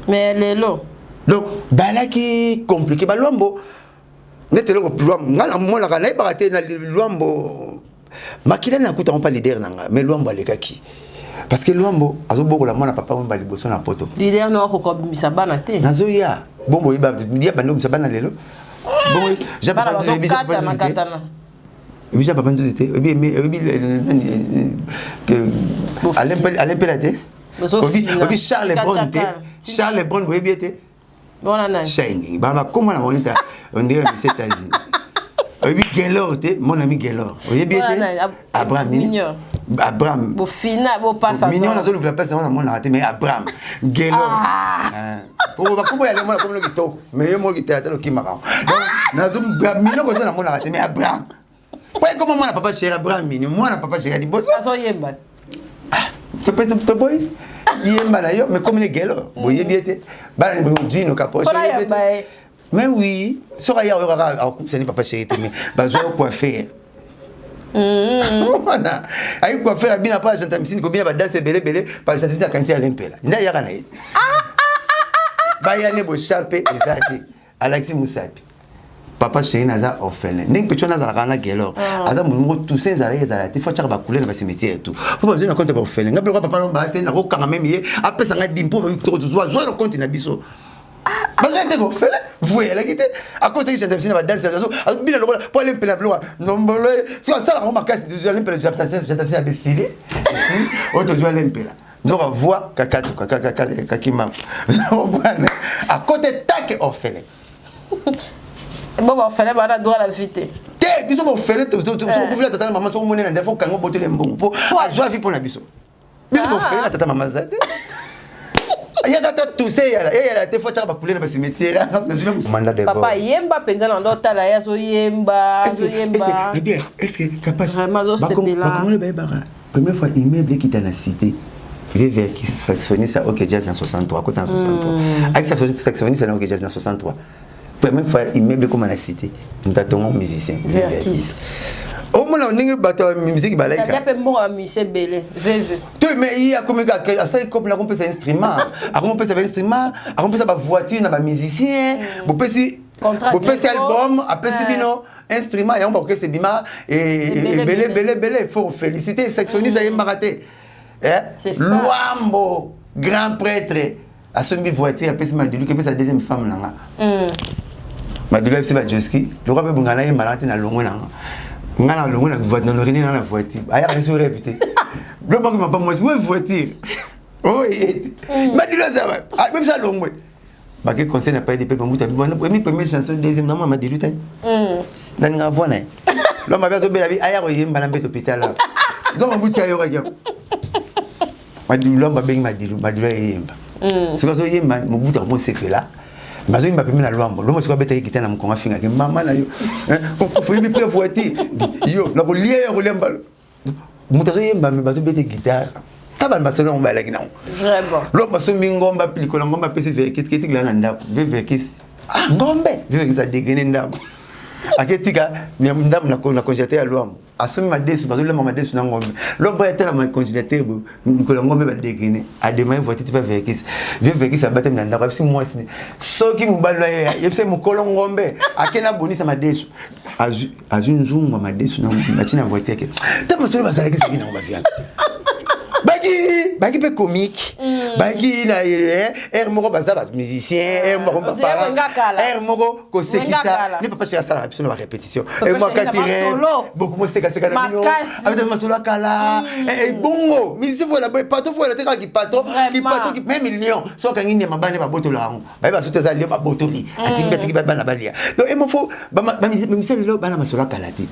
mais lelo Donc balaki compliqué balwambo neti eloko Lwambo ngai namonaka nayebaka te na Lwambo makila nakutango mpa leader na ngai, mais Lwambo alekaki parce que Lwambo azobokola mwana papa Wemba liboso na poto. Leader no akoka kobimisa bana te. Nazoya bongo oyeba ya bandi obimisa bana lelo bongo. Bana bazokatana katana. Oyebi Jean Papa Nzuzi te? Oyebi, oyebi Alain Mpela te? Oyebi Charles Brown te? Charles Brown boyebi ye te? Wana nani? Shine bana bakoma na bango neti ondire misi États-Unis. Oyebi Gelor te, mon ami Gelor, oyebi ye te? Abraham. Mignon. Abraham. Bofina bopasa. Mignon nazolukela place yango namonaka te, mais Abraham Gelor po bakombo ya lemona kombo kitoko, mais yo moko kitala te lokimaka nazo mignon kozo namonaka te, mais Abraham po ekoma mwana papa chéri Abraham Mignon, mwana papa chéri ya liboso. Azoyemba. Toboyi yemba na yo, mais comme le Gelor boyebi ye te, bana Dino Kapoche. Mpona yamba ye. Mais oui, soki aya oyo kaka akokumisani papa chéri te, mais bazwa yo coiffeur wana ayi coiffeur abina mpo agenta misini kobina badanse ebele ebele pa agenta misini akanisi alempela nde ayaka na ye baya ne bochampe eza te alakisi mosapi papa chéri naza orphelin ndenge mpe wana azalaka na Gelor aza moto moko toussaint ezalaki ezala te fo atiaka bacouleur na bacimetière tout po bazwi na compte ya baorphelin. Nga biloko papa baa te nakokanga meme ye apesa nga dime mpo tozwa zwa na compte na biso bazwi te orphelin voyelaki te akosaki chante na badanse bina lokola po alempela biloko ndombolo soki asalaka ngo makasi alempela chante abesili oyo tozwi alempela nzoka voix kakimama bwana akote take orphelin. Bo baorphelin bana droit la vie te. Te. Biso bofele, sokokufela tata na mama, soko monene na nzela, fo kanga obotele mbongo mpo azwa vi mpo na biso. Biso bofele na tata mama za te. Ya tata tuse eyala eyala te, fo atyaka bakule na bacimetière. Manda de papa yemba mpenza na ndo otala ye azoyemba, azoyemba. Vraiment, azosepela. Bakongole bayebaka première fois immeuble ekita na cité, VVR qui saxophoniste à OK Jazz en 63, akota na 63, aki saxophoniste na OK Jazz na 63. Première fois immeuble ekoma na cité, moto atongo musicien. Verkis. Omona ndenge bato ya musique alia balaika. Mpe mbongo ya mise ebele, veve. To mais ye akomi kaka asali cope na akomopesa instrument, akomopesa bainstrument, akomopesa bavoiture na bamusicien. Bopesi Contrat bopesi Greco. album, apesi bino instrument yango, bakokesa ebima Ebele. ebele ebele ebele. Faut féliciter saxophoniste, ayembaka te. Eh? C'est ça. Lwambo grand prêtre asombi voiture, apesi Madilu, apesa deuxième femme nanga. Madilu ayebisi bajoski lokwa mpe bonga nayembana te na longo nanga, nga na longo na voiture, na na voiture ayaka biso rep te. Lobaki mapa mwasi we voiture oye te, Madilu aza bebisa longwe, bake conseil na palais de peuple, mamuta emi première chanson, deuxième na mwa Madilu te, naninga voix na ye. Lomba mpe azobela bi aya koyemba na mbeto hôpital awa, nzongo mabuti ayokaki yango. Madilu, Lomba abengi Madilu, Madilu ayeyemba. Soki azoyemba, Mobutu akomosepela, bazoyemba pembe na Lwambo. Lwambo soki abetaki kita na mokongo, afingaki mama na yo, oyebi mpe voiture yo nakolia yo, kolia mbalo. Moto azoyemba me bazobeta guitare, ta bana basolo yango bayalaki nango. Lwambo asombi ngomba likolo ya ngomba, apesi Verkis, ketikila na ndako. Ve Verkis, ah, ngombe Verkis adegene ndambo, aketika ndambo na congélateur ya Lwambo. Asombi madesu, bazolema madesu na ngombe. Lwambo ayatala ma congélateur boye likolo ya ngombe, badegene, ademaye voiture ti pa Verkis. Vie Verkis abatami na ndako, ayebisi mwasi, soki mobali na ye yebisa mokolo ngombe akende abonisa madesu, azwi nzungu ya madesu na ngombe, atie na voiture ake. Ta masolo bazalaki ezalaki nango, baviana baki baki mpe comique, baki na aire moko, baza bamusicien aire moko, On dirait Wenga Kala. Aire moko kosekisa. Wenga Kala. Ni papa chéri asalaka biso na barépétition. Papa Chéri na masolo. Beaucoup mosekaseka na bino. Makasi. Abeta masolo ya kala. Bongo musicien foyela boye, patron foyela te kaka kipatron. Vraiment. Kipatron même lion so akangi nyama, bana babotola yango, baye baso te, eza lion, babotoli, atimbi, atiki bana balia. Donc emo fo bamusicien lelo bana masolo ya kala te.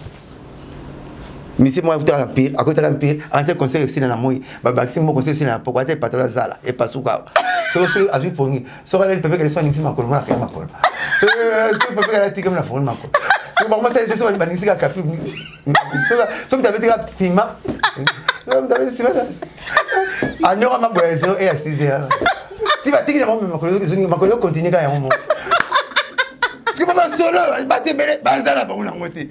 Musicien moko akutaka na mpire, akotaka mpire, antie concert esila na moi, babakisi moko, concert esila na poko, ata epatron azala epasuka awa. Soki azwi pongi, soki aleli pepe kele, so aningisi makolo, mwana akaya makolo, soki pepe kele atikami na fongoli makolo, soki bango basali, soki baningisi kaka kapi, soki moto abeti kaka nsima, moto abeti nsima, anyoka maboya 0 e ya 6 heures ti batiki na bango makolo, makolo ekontinue kaka yango moko. Soki ba masolo bato ebele baza na bango nango te.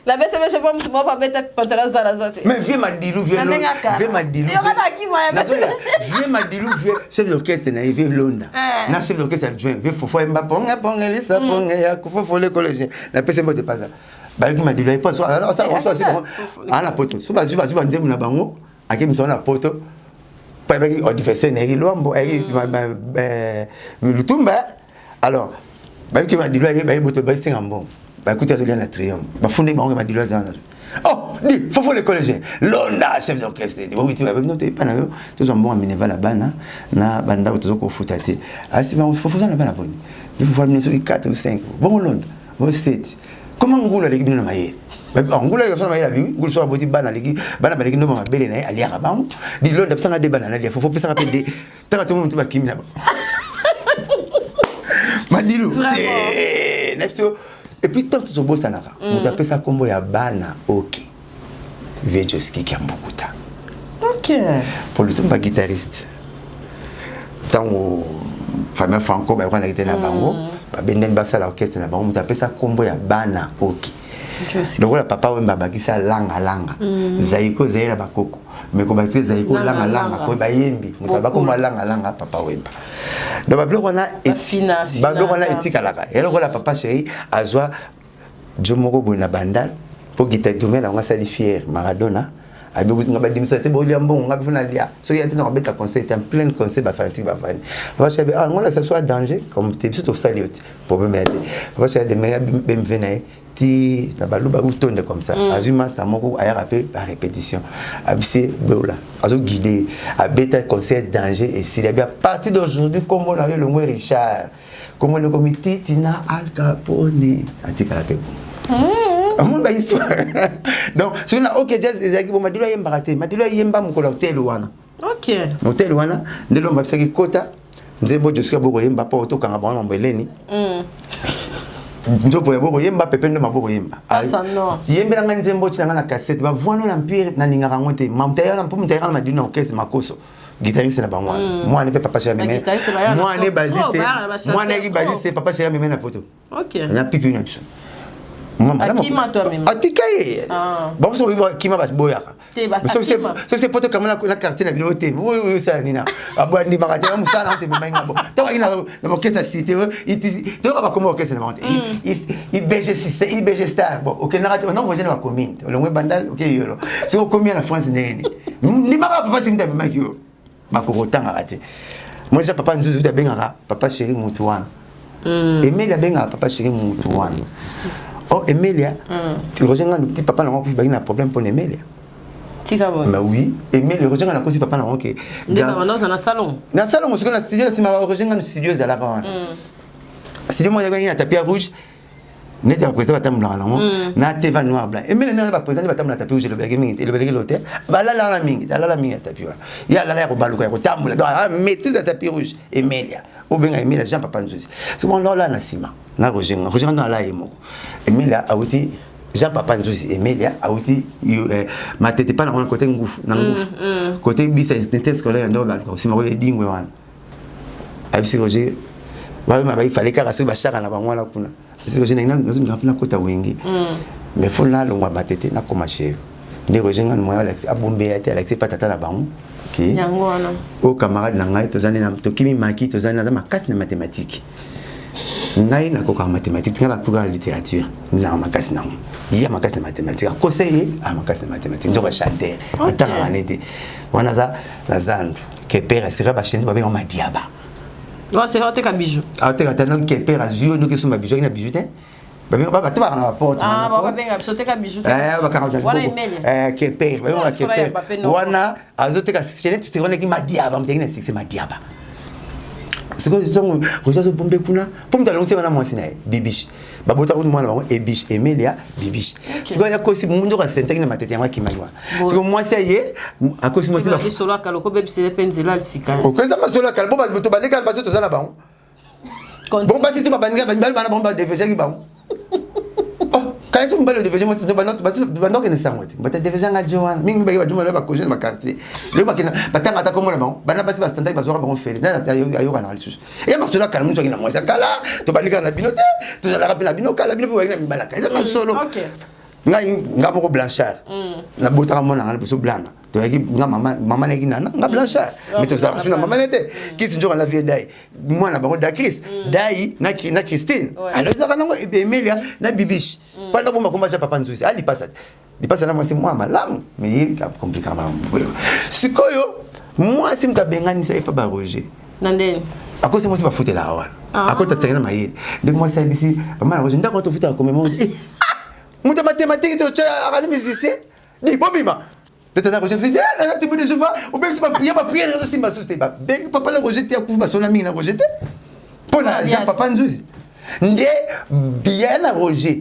La BCBG po mutu moko abeta pantalon azala aza te. Mais vieux Madilu, vieux Na ndenge ya kala. Vieux Madilu. Yo kaka akima ya Nazoya, vieux Madilu, vieux chef d'orchestre na ye, vieux Londa. Na chef d'orchestre adjoint, vieux Fofo Emba ponge ponge lisa ponge ya kofofo le collégien. Na pese mbote paza. Bayoki Madilu ayi po so alors ça on so ana poto. So bazwi banzembo na bango, akebimisa na poto. Po ayebaki adversaire na ye Lwambo, ayeki Lutumba. Alors bayoki Madilu aye, baye boto basenga mbongo. Bakuti azolia na triomphe. Bafundi bango Madilu aza na. Oh, di Fofo le collégien. Londa chef d'orchestre. Bawiti ba no te pa na yo tozwa mbongo ya minerval ya bana na bandako tozo kofuta te. Asi bango Fofo za na bana boni. Di Fofo amine soki 4 ou 5. Bongo Londa, bo 7. Comment ngulu aleki bino na mayele? Ngulu aleki biso na mayele abi ngulu soki aboti bana, aleki bana, baleki ndomba mabele na ye, aliaka bango. Di Londa pesanga de bana nalia. Fofo pesanga mpe de. Taka to moto bakimi na bango. Madilu te na biso. Et puis ntango tozobosanaka, moto apesa nkombo ya bana oke vieux Joski Kiambukuta. Po Lutumba guitariste, ntango famille Franco bayokanaki te na bango, babendani, basala orchestre na bango. Moto apesa nkombo ya bana oke lokola papa Wemba abakisa langa langa zaiko ezali bakoko, mais kobakisa zaiko langa langa po bayembi, moto abakombo langa langa papa Wemba. Donc babiloko wana, babiloko wana etikalaka ya lokola papa chéri azwa jo moko boye na Bandal mpo guitare drummer yango asali fier Maradona, nga badimisa te, bolia mbongo nga mpe nalia, soki ya te na kobeta concert en plein concert, bafanatique bafani. Papa chéri, ah, ngo lakisa biso danger comme te, biso tosali yo te problème ya te. Papa chéri ademaya BMW na ye ti na baluba utonde comme ça, azwi masa moko ayaka mpe barépétition, abisi beola azoguide, abeta concert danger esili, abi: "À partir d'aujourd'hui, kombo na yo elongwe Richard, kombo nekomi Titina Al Capone." Atikala mpe bon. Omoni bahistoire. Donc soki na OK Jazz ezalaki bo, Madilu ayembaka te. Madilu ayemba mokolo ya hotel wana. Hotel wana nde lomba bisaki kota nzembo Josuka bokoyemba mpo tokanga bango mambo eleni. Nzopo ya bokoyemba pepe ndo mabokoyemba. Yembela ngai nzembo tina ngai na cassette bavoino na mpire, nalingaka yango te. Moto ayaka mpo moto ayaka na Madilu na orchestre makoso, guitariste na bango wana. Mwana mpe papa chéri ameme, mwana basiste, mwana yaki basiste, papa chéri ameme na poto na pipi na biso. Atika ye bango soki akima, baboyaka. Soki se poto kama na quartier na bino te, oyo osala nini, andimaka te mosala te. Memai nga bo ntango aki na bokesa cité, toyoka bakoma orchestre na bango te, IBG système, IBG star. Bon, okendaka te, ona voyage na bacommune, olongwe Bandal, oke Yolo. Soki okomi na France, ndenge nini ndimaka papa chéri mutu amemaki yo, bakoko otangaka te. Moi déjà, papa Nzuzu kuti abengaka papa chéri mutu wana. Emelia abengaka papa chéri mutu wana. Oh, Emelia, Roger Ngando ti papa nango akufi, baki na problème mpona Emelia. Tika boye. Mais oui, Emelia, Roger Ngando akosi papa nango ke nde bamanda oza na salon. Na salon, soki na studio, na nsima Roger Ngando, studio ezalaka wana, studio moko ezalaki na tapis ya rouge neti baprésident batambolaka nango na teva noir blanc. Emele ndenge baprésident nde batambola tapis rouge, elobelaki mingi te, elobelaki lo te. Balala wana mingi te, alala mingi ya tapis wana. Ye alala ya kobaluka, ya kotambola, donc maîtrise ya tapis rouge. Emelia, obenga Emelia Jean Papa Nzuzi, soki bongo olala na nsima na Roger Nga, Roger Nga ala ye moko. Emelia awuti Jean Papa Nzuzi, Emelia awuti Matete pa na wana, kote ngufu na ngufu, kote bisa interscolaire ndo baluka nsima koyo edingwe wana. Ayebisi Roger bayoma baifale kaka soki bashaka na bango wana kuna. Ayebisi Roger nazomika mpe nakota Wenge, mais faut nalongwa Matete, nakoma chez nde Roger Ngani. Moya alakisi abombeya te, alakisi epa tata na bango ke yango wana. Oyo camarade na ngai, tozali na tokimi maki, tozali naza makasi na mathématique. Ngai nakokaka mathématique, ngai bakokaka littérature, nanga makasi nango, ye makasi na mathématique, akosa ye a makasi na mathématique. Nzoka chanteur, atangaka ne te wana, aza na zandu kepere asika bachanteur babenga Madiaba. C'est oteka bijou. Ateka tano kepere azwi yo noki osomba bijou, aki na bijou te, bato baka na baporte. Babenga biso teka bijou. Kepere, babengaka kepere wana, azoteka chaîne wana eki Madiaba, moto aki na succès Madiaba. Sikoyo ntango Roger azobombe kuna mpo moto alongisi wana mwasi na ye Bibiche, babota kutu mwana bango Ebiche, Emelia Bibiche. Sikoyo akosi nzoka asentaki na Matete, yango akimaki wana. Sikoyo mwasi aye akosi mwasi. Lisolo akala, okobebisele mpe nzela ya sika. Okoza masolo akala po bato bandeka basi, toza na bango bongo basi te, babandika mibali bana bango badevejaki bango. Kala so mibali odeveje mwasi, bandokende sango te, bato adeveje nga jo wana mingi mibaki bajuma lelo bakonge na baquartier lelo bakenda batanga ata komona bango bana basi basitandaki, bazwaka bango fele nani ayokanaka lisusu ya masolo akala. Moto aki na mwasi akala, tobandikaka na bino te, tozalaka mpe na bino kala, bino mpe baki na mibali akala, eza masolo. Ngai nga moko Blanchard, nabotaka mwana nga liboso Blana, toyaki nga mama, mama nayaki nana nga Blanchard, mais tozalaka su na mama ne te. Kisi nzoka na vie dai mwana bango da Chris dai na Christine. Alors ezalaka nango Emilia na Bibiche mpanda bomba komba ja papa Nzuzi alipasa te, lipasa na mwasi mwa malamu, mais ye compliquer makambo. Sikoyo mwasi moto abenganisa ye pa ba Roger. Na ndeni? Akosi mwasi bafutelaka wana, akota tiaki na mayele nde mwasi ayebisi mama na Roger: ndako tofutaka komema moto ya mathématique te, otya akali musicien di bobima. Tata na Roger naza témoin de Jéhovah, obebisi baprière, baprière ezosimba susu te. Babengi papa na Roger te, akufi, basona mingi na Roger te mpo na Jean Papa Nzuzi nde biya na Roger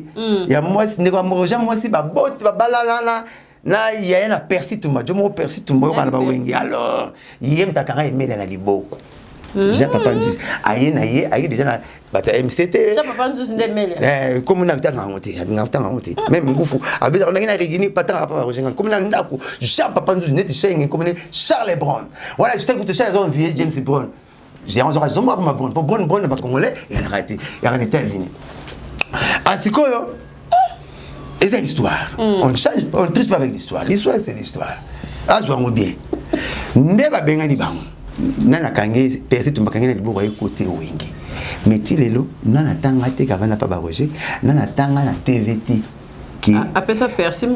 ya mwasi, ndeko ya Roger mwasi, baboti babalalana na yaya na Persi Tumba, jo moko Persi Tumba oyokana na bawenge. Alors ye moto akanga Emele na liboko, Jean Papa Nzuzi aye na ye, aye déjà na bato ya MCT. Komi na ntanga yango te, alingaka ntanga yango te, même ngufu abetaka ndenge na Rigini, patangaka papa Roger Ngani. Komi na ndako Jean Papa Nzuzi neti Shenge, komi ne Charles Brown wana, je sais que Charles azo envier James Brown, yango azomba koma Brown po Brown, Brown na bacongolais eyalaka te, yaka na États-Unis. Asikoyo eza histoire, on change, on triche pas avec l'histoire. L'histoire, c'est l'histoire, azwa yango bien. Nde babengani bango, nani akangi Persi Tumba, akangi na liboko, aye koti Wenge. Mais ti lelo nani atanga te kavanda pa baRoger, nani atanga na TV te ke apesa Persi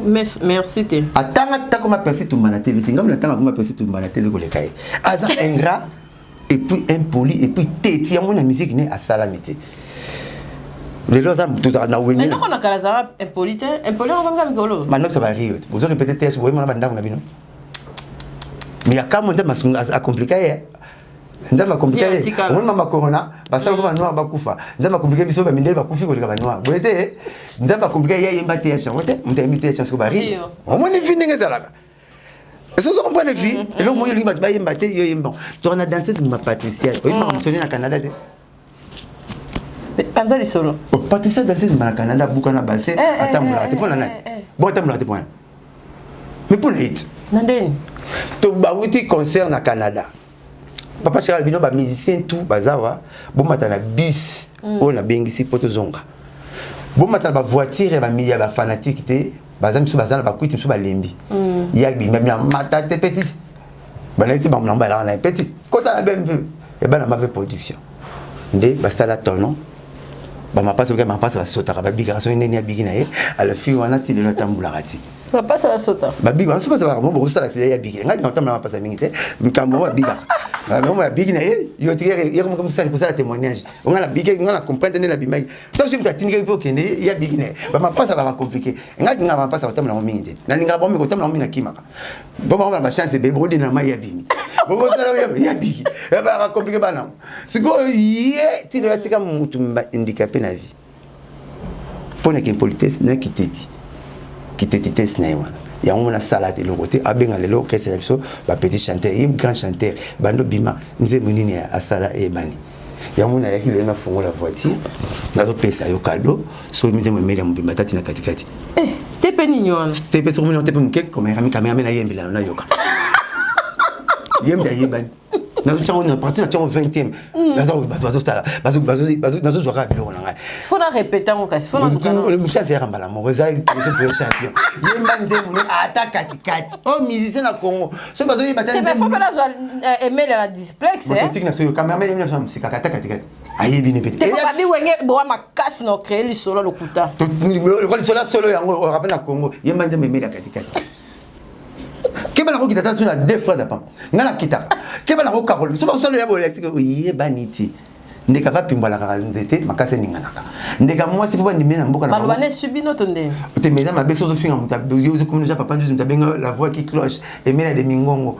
merci te. Atanga takoma Persi Tumba na TV te. Ngambo natanga koma Persi Tumba na TV koleka ye. Aza ingrat et puis impoli et puis teti yango na musique ne asalami te. Lelo aza tozalaka na Wenge. Eloko na kala azalaka impoli te, impoli yango kaka mikolo. Manopesa bario te, bozo répéter te, boyemona bandako na bino, mais ya kamwe nzambe acompliquer ye. Nzambe akomplike ye. Omoni mama corona, basala ko ba noir bakufa. Nzambe akomplike biso ba mindele bakufi koleka ba noir. Boye te, Nzambe akomplike ye ayemba te ya chango te, moto ayembi te ya chango ba rire. Omoni vie ndenge ezalaka. Est-ce que vous comprenez vie? Mm-hmm. Eloko moko olingi bato bayemba te, yo yemba. Toka na danseuse ma Patricia. Oyemba mm. missionnaire na Canada te. Panza lisolo. Oh, Patricia danseuse ma na Canada buka na bassin eh, eh, atambolaka te mpo na nani? Eh, Bon atambolaka te mpo na Mais mpo na ye te. Na ndeni? To bawuti concert na Canada. Papa Charles bino ba musiciens tout bazawa bomata na bus mm. oyo nabengisi mpo tozonga. Bomata na ba voiture ya ba ya ba fanatique te baza misu baza na bakwiti misu balembi. Mm. Ya bima bima mata te petit. Banayebi te bango balaka na ye petit kota na BMW ya bana mave production nde basala tono bamapasa oke mapasa basotaka babikaka soki ndeni abiki na ye alafi wana ti lelo atambolaka ti mapasa basota babiki wana soki bazalaka mo bokosala accident ya biki ngai naotambola mapasa mingi te likambo yango abikaka bango abiki na ye yo tiki mosali kosala témoignage ngai nabiki ngai na comprendre nde nabimaki ntango soki moto atindikaki mpe okende ye abiki na ye bamapasa baka compliqué ngai kinga bamapasa kotambola yango mingi te nalingaka bango mingi kotambola yango mingi nakimaka bo bango na bachance ebele bokodina na mai ya bimi bokosala ya biki baka compliqué bana sikoyo ye tino atika motu handicapé na vie mpo na kimpolitesse na kiteti kitetitesse na ye wana yango mona asala te eloko te abenga lelo orchestre na biso bapetit chanteur ye grand chanteur bando bima nzembo nini asala eyebani yango nayaki lelo nafongola voiture nazopesa yo kado soki nzembo emeli ya mobimba tati na katikati eh, te mpe nini wana te mpe soki omoni te mpe moke kamerame nayembela yo nayoka yembe ayebani nazotyango na parti na tyango 20e naza bato bazotala nazozwa kaka biloko na ngai fo na répéte yango kasi fo mosu azalaka mbala moko eza pour champion yemba nzembo ne ata katikati o musicien na congo soki bazoyeba te fo mpe nazwa emele na displex tiki na biso cameraman yembi na biso na mosika ata katikati ayebi ne pete babi wenge boa makasi na ocree lisolo lokuta lisolo ya solo yango orape na congo yemba nzembo emele ya katikati keba na kokita ta so na deux phrases apamba ngai nakitaka keba na kokakola biso bakosala ya boye oyebani te ndeka vapimbwalaka nzete makasi eninganaka ndeka mwasi mpo bandimi na mboka maloba na esu bino to ndenge te mais eza mabe soki ozofinga moto ozokomi deja papa nzuzi moto abenga la voix qui cloche emela de mingongo.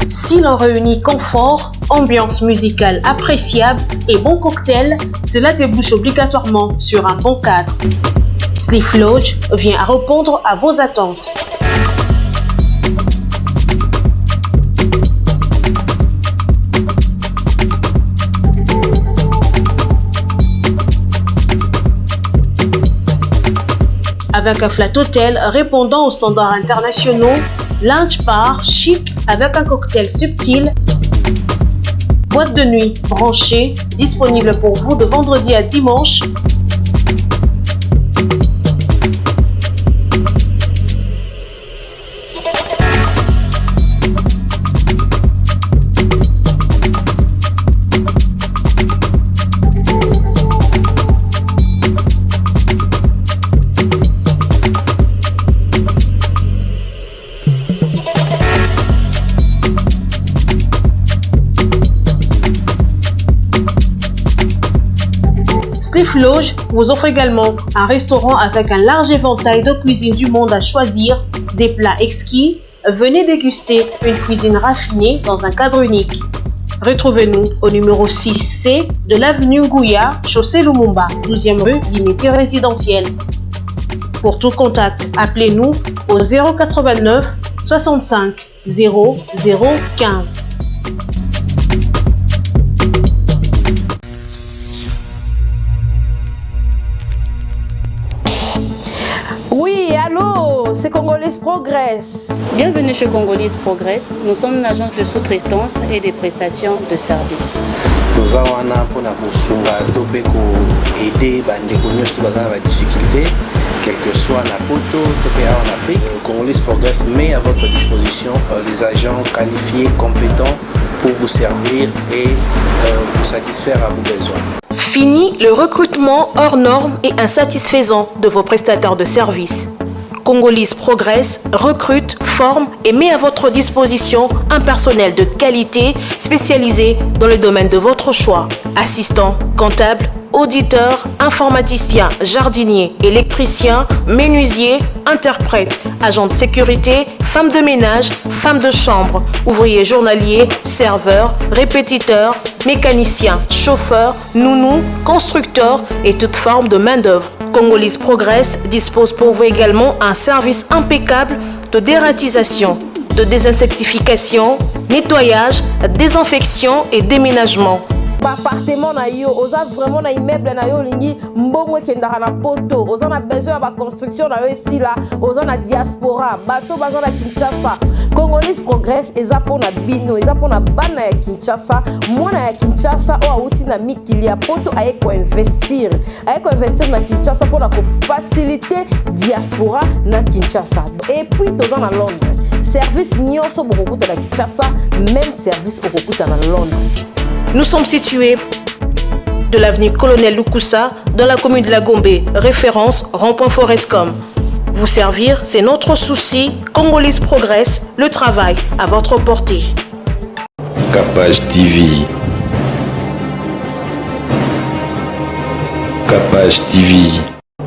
Si l'on réunit confort, ambiance musicale appréciable et bon cocktail, cela débouche obligatoirement sur un bon cadre. Sleep Lodge vient à répondre à vos attentes. Avec un flat hôtel répondant aux standards internationaux, lounge bar chic avec un cocktail subtil, boîte de nuit branchée, disponible pour vous de vendredi à dimanche. Cliff Lodge vous offre également un restaurant avec un large éventail de cuisines du monde à choisir, des plats exquis. Venez déguster une cuisine raffinée dans un cadre unique. Retrouvez-nous au numéro 6C de l'avenue Ngouya, chaussée Lumumba, 12e rue, limité résidentielle. Pour tout contact, appelez-nous au 089 65 0 0 15. Oui, allô, c'est Congolese Progress. Bienvenue chez Congolese Progress. Nous sommes une agence de sous-traitance et de prestations de services. toza wana mpona kosunga to mpe koaide bandeko nyonso to baza na badifficulté quel que soit na poto to mpe awa na afrique. Congolese Progress met à votre disposition les agents qualifiés, compétents pour vous servir et vous satisfaire à vos besoins. Fini le recrutement hors norme et insatisfaisant de vos prestataires de services. Congolese Progress recrute, forme et met à votre disposition un personnel de qualité spécialisé dans le domaine de votre choix. Assistant, comptable, auditeur, informaticien, jardinier, électricien, menuisier, interprète, agent de sécurité, femme de ménage, femme de chambre, ouvrier journalier, serveur, répétiteur, mécanicien, chauffeur, nounou, constructeur et toute forme de main-d'œuvre. Congolese Progress dispose pour vous également un service impeccable de dératisation, de désinsectification, nettoyage, désinfection et déménagement. Baappartement na yo, oza vraiment na immeuble na yo, olingi mbongo ekendaka na poto, oza na besoin ya baconstruction na yo esila, oza na diaspora, bato baza na Kinshasa, Congolese Progress eza mpona bino, eza mpona bana ya Kinshasa. Mwana ya Kinshasa oyo awuti na mikili ya poto aye koinvestir, aye koinvestir na Kinshasa mpona kofacilite diaspora na Kinshasa. Et puis toza na Londres. Service nyonso bokokuta na Kinshasa, même service okokuta na Londres. Nous sommes situés de l'avenue Colonel Lukusa dans la commune de la Gombe, référence rond-point Forescom. Vous servir, c'est notre souci. Congolese Progress, le travail à votre portée. Capage TV. Capage TV.